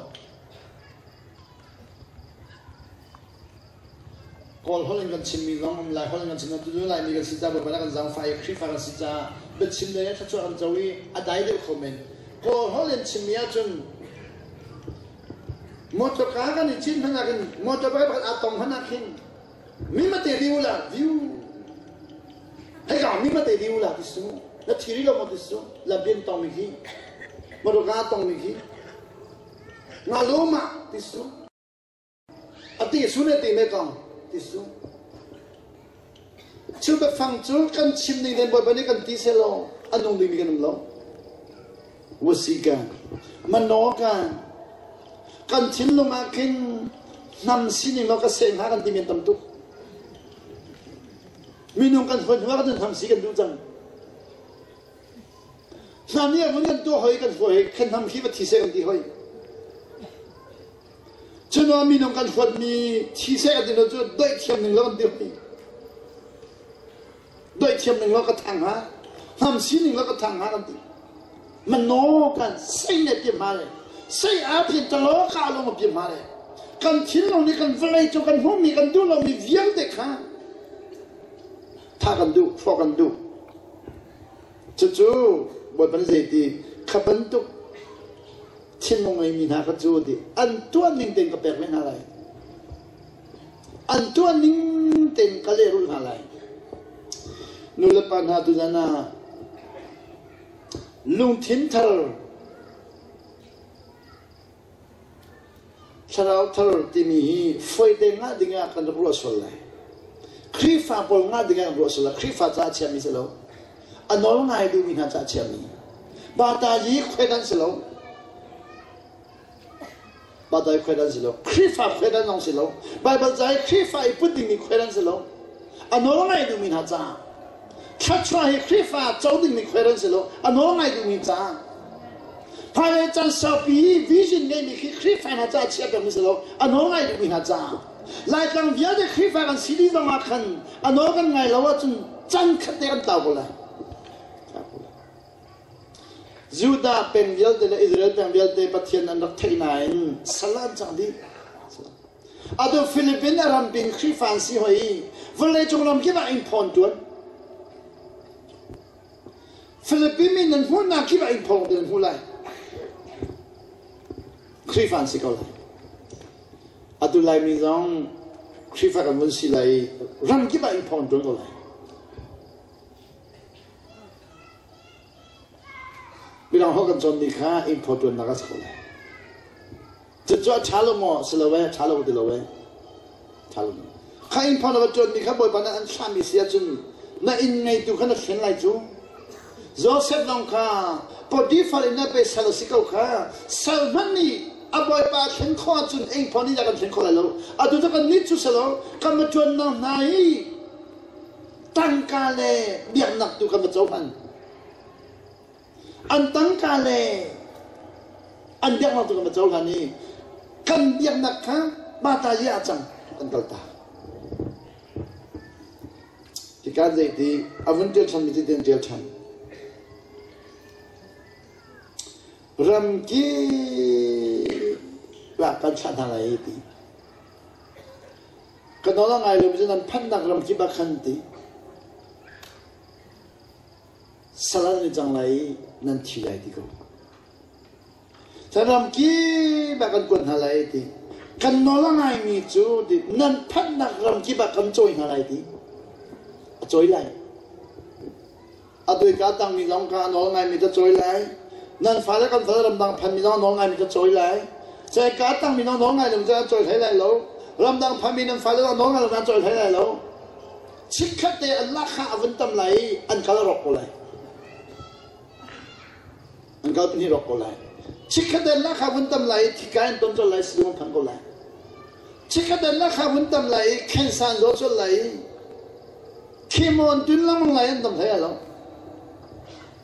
Kawl holh in kan chimmi zong um lai holh in kan chim tu Laimi kan si ca Bawipa kan zaangfah i Khrihfa kan si caah biachim lei ah thluachuah kan co i a dai deuh kho men. Kawl holh in chimmi ahcun motor ka kan i cin hmanh ah khin motor pakhat pakhat aa tong hmanh ah khin mi mate view la view hei ka mi mate view la ti su na thiri lo mo ti su la bien tong mi khi motor ka tong mi khi nga lo ma ti su A ti su le ti me kong ti su. Cu biafang cu kan chim ning len Bawipa nih kan ti selaw a nung dingmi kan um lo. Wasi kan, mano kan, kan thinlung ah khin hnam sining lo ka seh hna kan ti men tam tuk. Minung kan huat hnu ah kan hnam si kan duh cang. Hna nih a vun kan tuah hoi kan huai khan hnam khi va thi seh kan ti hoi. Cunuah minung kan huatmi thi seh kan ti lo cu doih thiam ning lo kan ti hoi. Doih thiam ning lo ka thang ha. Hnam sining lo ka thang ha kan ti. Mano kan sei ne pi ma le. Sei a pin talo ka long pi ma le. Kan thinlung nih kan vawlei cu kan hmuhmi kan duh lomi vialte kha tha kan duh, hrawh kan duh. Cucu Bawipa nih zeiti kha bantuk thinlung ngeimi hna kha cu ti an tuah ning tein ka pek ve hna lai. An tuah ning tein ka lehrulh hna lai. Nu le pa hna tuzan ah lungthin thar Thlarau thar timi hi foite ngah ding ah kan rak ruah sual lai. Khrihfa pawl ngah ding ah kan ruah sual lai. Khrihfa caah chiami si lo. A nawl ngai duhmi hna caah chiami. Bata yi khuaidan si lo. Bata yi khuaidan si lo. Khrihfa khuaidan zong si lo. Bible ca i Khrihfa i put dingmi khuaidan si lo. A nawl ngai duhmi hna caah. Thluachuah hi Khrihfa co dingmi khuaidan si lo. A nawl ngai duhmi caah. Hmailei caan saupi vision ngeimi khi Khrihfa hna caah chiah pengmi si lo, a nawl ngai duhmi hna caah. Laitlang vialte Khrihfa kan si dih zong ah khan a nawl kan ngai lo ahcun can khat te kan tlau ko lai. Judah peng vialte le Israel peng vialte Pathian an rak theih nain sal an cang dih. Atu Philippine a rampin Khrihfa an si hoi i vawleicung ram kip ah in phawn tuan. Philippine mi nan hmuhnak kip ah in phawng te nan hmu lai. Khrihfa an si ko lai. Atu Laimi zong Khrihfa kan vun si lai i ram kip ah in phawng ṭuan ko lai. Midang holh kan cawnmi kha in phaw ṭuannak a si ko lai. Cucu a ṭha lo maw? Si lo ee, ṭha lo ti lo ee. Ṭha lo. Kha inn phone va ṭuanmi kha Bawipa nih an thlahmi si ahcun na inn ngeitu kha na thlen lai cu. Joseph zong kha Potifar inn ah pe sal a si ko kha. Sal hmanh nih a bawipa a thlen khawh ahcun eng phone nih dah kan thlen khawh lai lo. Atu cu kan nih cu si lo, kan va ṭuannak hna hi tangka le biaknak tu kan va cohlan. An tangka le an biaknak tu kan va cohlan i kan biaknak kha mata i ah cang kan kaltak. Hika zeiti a vun ṭial ṭhan mi ti tin ṭial ṭhan. Ram kip ah kan thlah hna lai ti. Ka nawl a ngai lo mi cu nan phanhnak ram kip ah khan ti. Sal an i cang lai i nan thi lai ti ko. Ram kip ah kan kuat hna lai ti. Kan nawl a ngaimi cu ti nan phanhnak ram kip ah kan cawi hna lai ti. A cawi lai. A duika tangmi zong kha a nawl ngaimi cu cawi lai. Nan fale kan fale ramdang phanmi zong a nawl ngaimi cu cawi lai. Ceka tangmi zong nawl ngai lo cu an cawi hlei lai lo. Ramdang phanmi nan fale zong nawl ngai lo an cawi hlei lai lo. Chikkhat te an lahkhah a vun tam lai i an kal a rawk ko lai. An kal pahnih rawk ko lai. Chikkhat te an lahkhah vun tam lai i thika in ton colh lai sizung an phang ko lai. Chikkhat te an lahkhah vun tam lai i cancer an zaw colh lai i chemo an tun lengmang lai an dam hlei lo.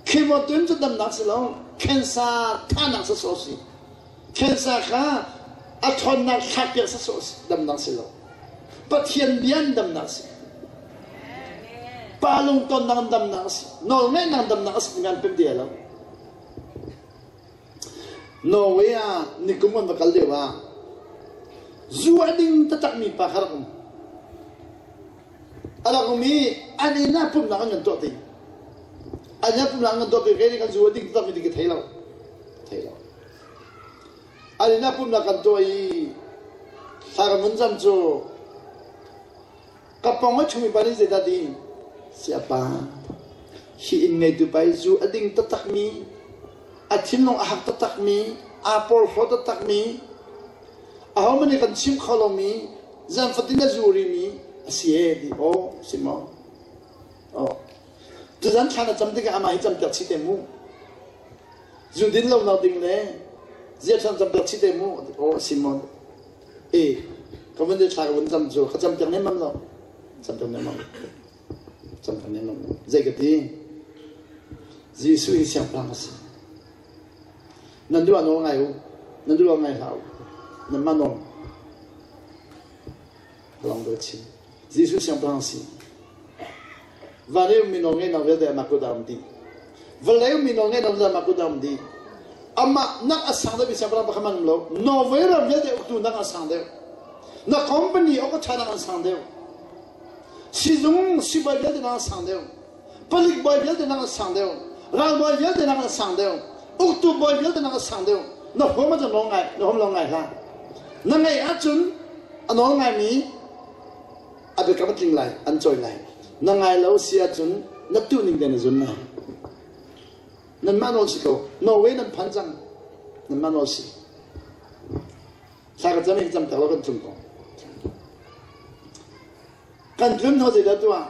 Chemo tun cu damnak si lo, cancer thahnak sawsawh si. Cancer kha a ṭhawnnak thlakpiak sawsawh si, damnak si lo. Pathian bia in damnak a si. Pa lungtonnak in damnak a si. Nawlngeihnak in damnak a si timi an pem ti lo. Norway ah nikum an va kal lio ah zu a ding taktakmi pa kha rak um. A rak um i an inn ah pumhnak an kan tuah ti. An inn ah pumhnak an kan tuah ti kei nih kan zu a ding taktakmi ti ka thei lo. Thei lo. An inn ah pumhnak kan tuah i thla kan vun cam cu ka pong a ṭhumi pa nih zeidah ti siapa hi inn ngeitu pa hi zu a ding taktakmi a thinlung a hak taktakmi aa porhlaw taktakmi ahohmanh nih kan chim kho lomi zan fatin a zu rimi a si e ti aw si maw aw tuzan thla na cam tikah amah hi campiak chih te mu Zu din lo nak ding le ziaṭhan cam piak chih te mu aw si maw e ka vun thla ka vun cam cu ka cam piak nemmam lo cam piak nemmam cam piak nemmam lo zei ka ti Jesuh hi siangpahrang a si nan duh ah nawl ngai u nan duh ah ngai hlah u nan mah nawl Long do chim. Jesuh siangpahrang si. Van i ummi nawlngeihnak vialte amah kut ah um dih. Vawlei ummi nawlngeihnak vialte amah kut ah um dih. Amah nak a sang deuhmi siangpahrang pakhat hmanh um lo. Norway ram vialte uktu nak a sang deuh. Na company awk a ṭha nak an sang deuh. Sizung sibawi vialte nak a sang deuh. Palik bawi vialte nak an sang deuh. Ralbawi vialte nak an sang deuh. Uktu bawi vialte nak an sang deuh. Na huam ahcun nawl ngai, na huam lo ngai hlah. Na ngeih ahcun a nawl ngaimi a biakam a tling lai, an cawi lai. Na ngai lo si ahcun na tuh ning te na zun lai. Nanmah nawl si ko. Norway nan phan cang. Nanmah nawl si. Thla ka cam i cam tak lo kan tlung ko. Kan tlun hnu zeidah tuah?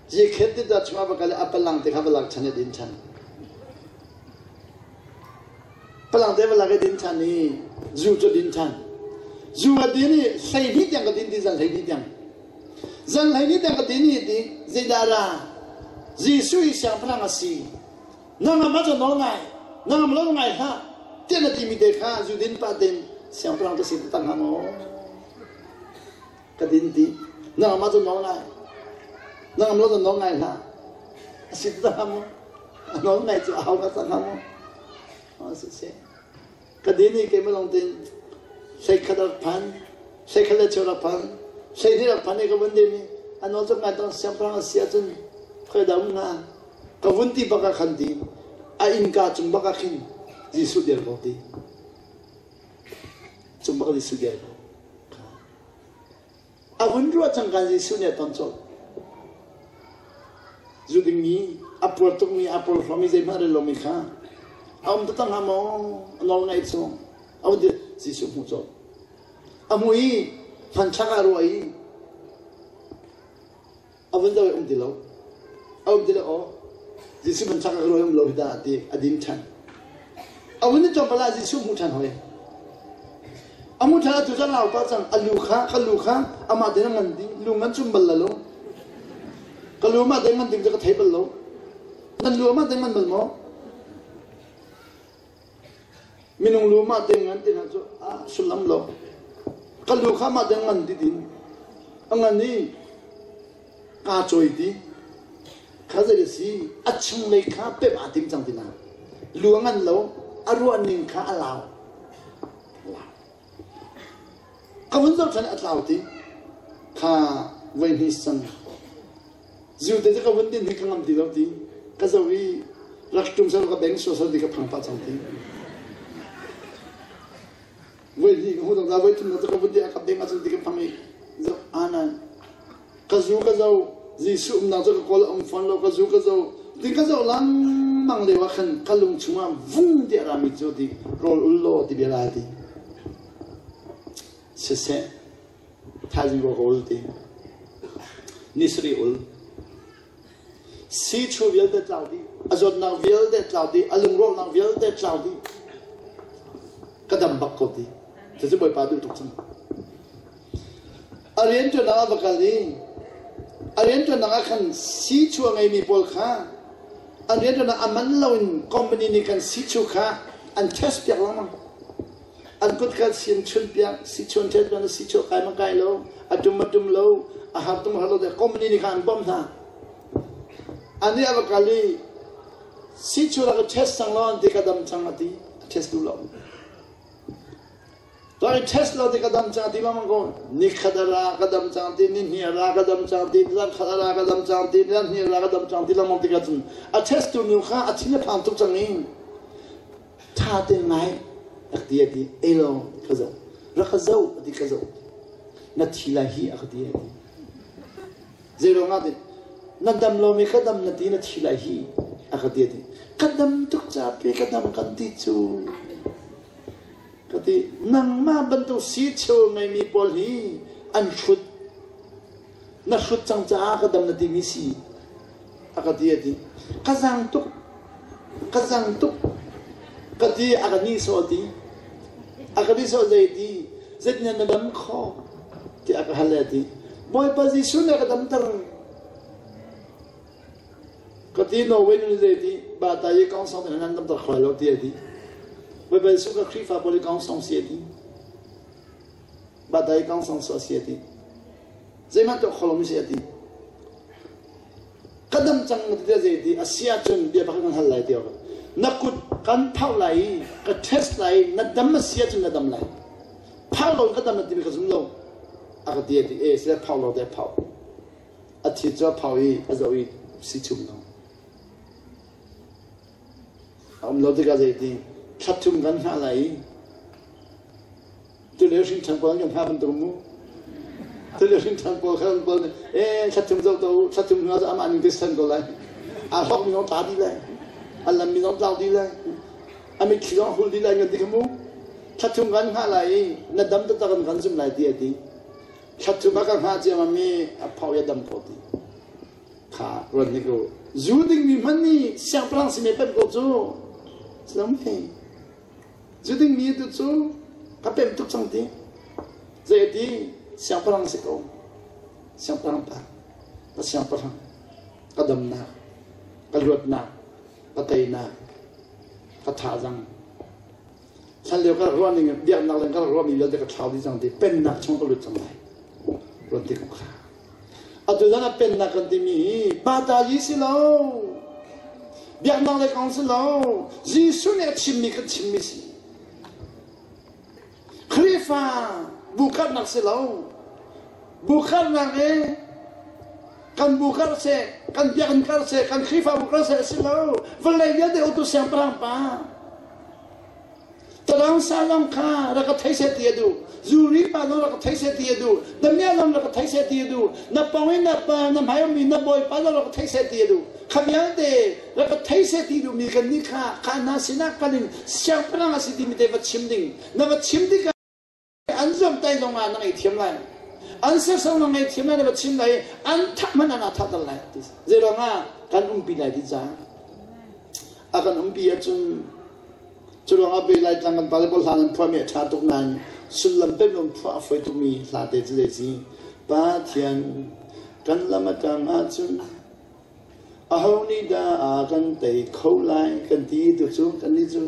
Jikhet ti ta chungah va kal i a palang te kha va lak ṭhan i din ṭhan. Palang te va lak i din ṭhan i zu cu din ṭhan. Zu a din i 12 tiang ka din ti zan 12 tiang. Zan 12 tiang ka din i ti zeidah ra? Jesuh hi siangpahrang a si. Nangam ah cun nawl ngai, nangam lo ngai hlah. Tiah na timi te kha zu din pah tein siangpahrang ka si taktak hnga maw? Ka din ti. Nangam ah cun nawl ngai. Nangam lo cun nawl ngai hlah. A si taktak hnga maw? A nawl ngai cu a hau ka tak hnga maw? A si si. Ka din i keimah lawng tein 11 rak phan, 11 le cheu rak phan, 12 rak phan i ka vun din i a nawl cu ngai tong siangpahrang a si ahcun khoi dah um hnga? Ka vun ti bak ah khan ti a innka cung bak ah khin Jesuh dir ko ti. Cung bak Jesuh dir ko. A vun ruah cang kan Jesuh nih a ton colh. Zu dingmi, a puar tukmi, a porhlawmi zeihmanh rel lomi kha a um taktak hnga maw? A nawl ngaih cu. A vun ti Jesuh hmuh colh. A hmu i hmanthlak ah ruah i a vun zoh i um ti lo. A um ti lo aw. Jesuh hmanthlak ah ruah i um lo hi dah ti a din ṭhan. A vun i tlawmpal ah Jesuh hmuh ṭhan hoi. A hmuh ṭhan atu cu a lau pah cang. A lu kha ka lu kha amah tein a ngan ding. Lu ngan cum bal la lo. Ka lu amah tein ngan ding cu ka thei bal lo. Nan lu amah tein ngan bal maw? Minung lu mah te ngan ti hna cu a sullam lo. Ka lu kha mah te ngan ti din. A ngan i kaa cawi ti. Kha zei a si? A chunglei kha pemh aa tim cang ti na. Lu a ngan lo, a ruah ning kha a lau. Ka vun zoh ṭhan a tlau ti. Kha voi hnih cang. Zu te cu ka vun din hi ka ngam ti lo ti. Ka zo i rak ṭum sal ka beng suasal ti ka phang pah cang ti. Voi hnih ka hmu cang voi thum cu ka vun di a ka beng ahcun ti ka phang i zo anan ka zu ka zo Jesuh umnak cu ka kawl a um fawn lo ka zu ka zo ti ka zo langmang lio ah khan ka lung chungah vung ti a rami cu ti rawl ul law ti bia la ti siseh Thaizing rawl ka ul ti. Ni sarih ul. Siichu vialte tlau dih, a zawtnak vialte tlau dih, a lungrawhnak vialte tlau dih. Ka dam bak ko ti. Cucu Bawipa duh tuk cang. A rianṭuannak ah va kal i a rianṭuannak ah khan siichu a ngeimi pawl kha an rianṭuannak a man loin company nih khan siichu kha an test piak lengmang. An kut kha sin chun piak, si chuan ṭhet piak, si chuah kai ma kai lo, a tum a tum lo, a har tum har lo te company nih kha an bawmh hna. Ani a va kal i si chu rak test cang lo an ti ka dam cang a ti, a test duh lo. Rak i test lo ti ka dam cang ti lengmang ko. Ni khat a ra ka dam cang ti, ni hnih a ra ka dam cang ti, zan khat a ra ka dam cang ti, zan hnih a ra ka dam cang ti lengmang tikah cun a test tu nu kha a thin a phang tuk cang i ṭha tein ngai rak ti a ti elo ka zoh rak ka zoh a ti ka zoh na thi lai hi a ka ti a ti zei ruangah ti na dam lomi ka dam na ti na thi lai hi a ka ti a ti ka dam tuk ca pe ka dam kan ti cu ka ti nangmah bantuk si cheu ngeimi pawl hi an hrut na hrut cang caah ka dam na timi si a ka ti a ti ka zang tuk ka zang tuk ka ti a ka nihsawh ti a ka nihsawh zei ti zeitin na dam kho ti a ka hal le ti Bawipa Jesuh nih a ka damter ka ti Norway nu zei ti ba ta yi kong song nan damter khoi lo ti a ti Bawipa Jesuh ka Khrihfa pawl i kong song si a ti ba ta yi kong song si a ti zeihmanh tuah kho lomi si a ti Ka dam cang na ti tiah zei ti a si ahcun bia pakhat kan hal lai ti awk. Na kut kan phauh lai i ka test lai i na dam a si ahcun na dam lai. Phau lo ka dam na timi ka zum lo. A ka ti a ti e sile phau lo te phau. A thi cu a phau i a zoh i si chum lo. A um lo tikah zei ti thla thum kan hngah lai i Tulio hrinṭhan pawl kan hna bantuk mu. Tulio hrinṭhan pawl kha pawl nih ee thlathum zoh to u thlathum hnu ah amah ning te san ko lai. Aa hlok mi zong tla dih lai. A lam mi zong tlau dih lai. A mitthli zong hul dih lai ngan ti kha mu. Thlathum kan hngah lai i na dam taktak in kan zum lai ti a ti. Thlathum a ka hngah ciammam i a phau i a dam ko ti. Kha ruat hnik u. Zu dingmi hmanh nih siangpahrang si me pem ko cu. Silam hei. Zu dingmi tu cu ka pem tuk cang ti. Zei a ti? Siangpahrang si ko. Siangpahrang pa. Ka siangpahrang. Ka damnak. Ka luatnak. Ka teinak. Ka thazang. Hlan lio ka rak ruah ning biaknak le ka rak ruahmi vialte ka thlau dih cang ti. Pennak chung ka lut cang lai. Ruat ti ko kha. Atu zan ah pennak kan timi hi bata yi si lo. Biaknak lei kong si lo. Jesuh nih a chimmi kan chimmi si. Khrihfa bu karhnak si lo. Bu karhnak i kan bu karh seh, kan biakinn karh seh, kan Khrihfa bu karh seh si lo. Vawlei vialte utu siangpahrang pa. Tarang sa lawng kha rak ka thei seh ti a duh. Zuri pa zong rak ka thei seh ti a duh. Damiah zong rak ka thei seh ti a duh. Na pong i na pa na hmai ummi na bawipa zong rak ka thei seh ti a duh. Kha vialte rak ka thei seh ti duhmi kan nih kha kha hna sinah kal in siangpahrang a si timi te va chim ding. Na va chim tikah an zuamtai zong ah na ngaihthiam lai. An serhsat na ngaihthiam lai na va chim lai i an thah hmanh ah naa thahter lai ti. Zeiruang ah kan umpi lai ti caah a kan umpi ahcun Curuangah ve Laitlang kan pale pawl hla nan phuahmi a ṭha tuk nain sullam pemh phuah a fawi tukmi hla te cu zei si Pathian kan lam a ṭang ahcun aho nih dah a kan tei kho lai kan ti tu cu kannih cu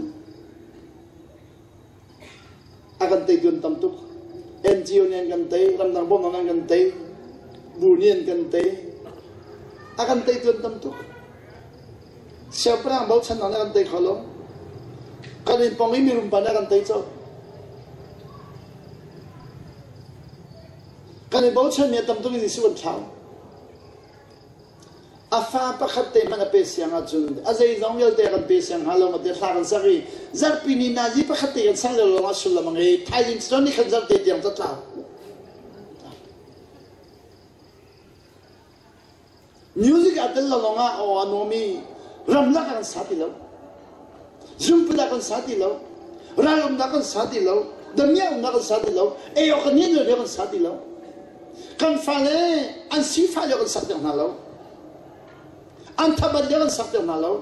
a kan teitu an tam tuk. NGO nih an kan tei, ramdang bawmhnak an kan tei, bu nih an kan tei. A kan teitu an tam tuk. Siangpahrang bochannak nih a kan tei kho lo. Kan in pong i mirum pa nih a kan tei colh. Kan i bochanmi a tam tuk i Jesuh kan thlau. A fa pakhat te hmanh a pe siang ahcun a zeizong vialte a kan pe siang hnga lo ma tiah thla kan sak i zarhpi ni nazi pakhat te kan sak lio lawng ah sullam a ngei. Thaizing cun ni khat zarhte tiang ca tlau. Music aa tel lo lawng ah aw a nuam i ramlak ah kan sa ti lo. Zungput ah kan sa ti lo. Ral umnak kan sa ti lo. Damiah umnak kan sa ti lo. Ei awk kan nian lio kan sa ti lo. Kan fale an sifah lio kan sak ter hna lo. An thabat lio kan sak ter hna lo.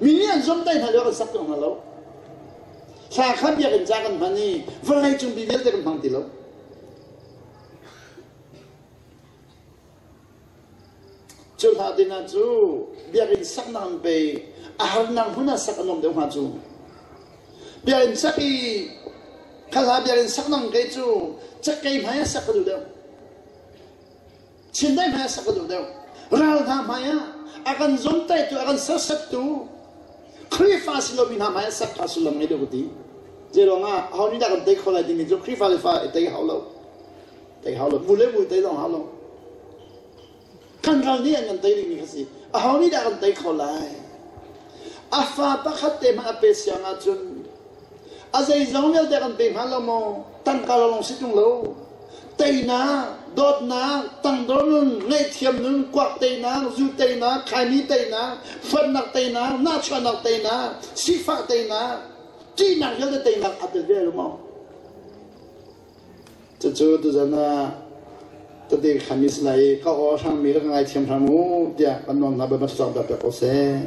Mi nih an zomtai hna lio kan sak ter hna lo. Hla kha biakinn ca kan hman i vawlei cung bi vialte kan hmang ti lo. Cu hla te hna cu biakinn saknak in pei a harnak hmun ah sak a nuam deuh hnga cu. Biakinn sak i kha hla biakinn saknak kei cu cakei hmai ah sak ka duh deuh. Chindeih hmai ah sak ka duh deuh. Ral hna hmai ah a kan zomtaitu, a kan sersettu Khrihfa si lomi hna hmai ah sak kha sullam ngei deuh ka ti. Zeiruang ah aho nih dah kan tei kho lai timi cu Khrihfa le fa i tei hau lo. Tei hau lo. Bu le bu tei zong hau lo. Kan ral nih an kan tei dingmi kha si. Aho nih dah kan tei kho lai? A fa pakhat te hmanh a pe siang ahcun a zeizong vialte kan pe hnga lo maw? Tangka lawng si ṭung lo. Teinak, dawtnak, tangdor nun, ngaihthiam nun, kuak teinak, zu teinak, khaini teinak, huatnak teinak, nahchuahnak teinak, sifah teinak, ṭihnak vialte teinak aa tel ve lo maw? Cucu tuzan ah tete khan is lai i ka aw hrangmi rak ngaithiam hram u tiah kan nawl hna. Bawipa thluachuah pek ko seh.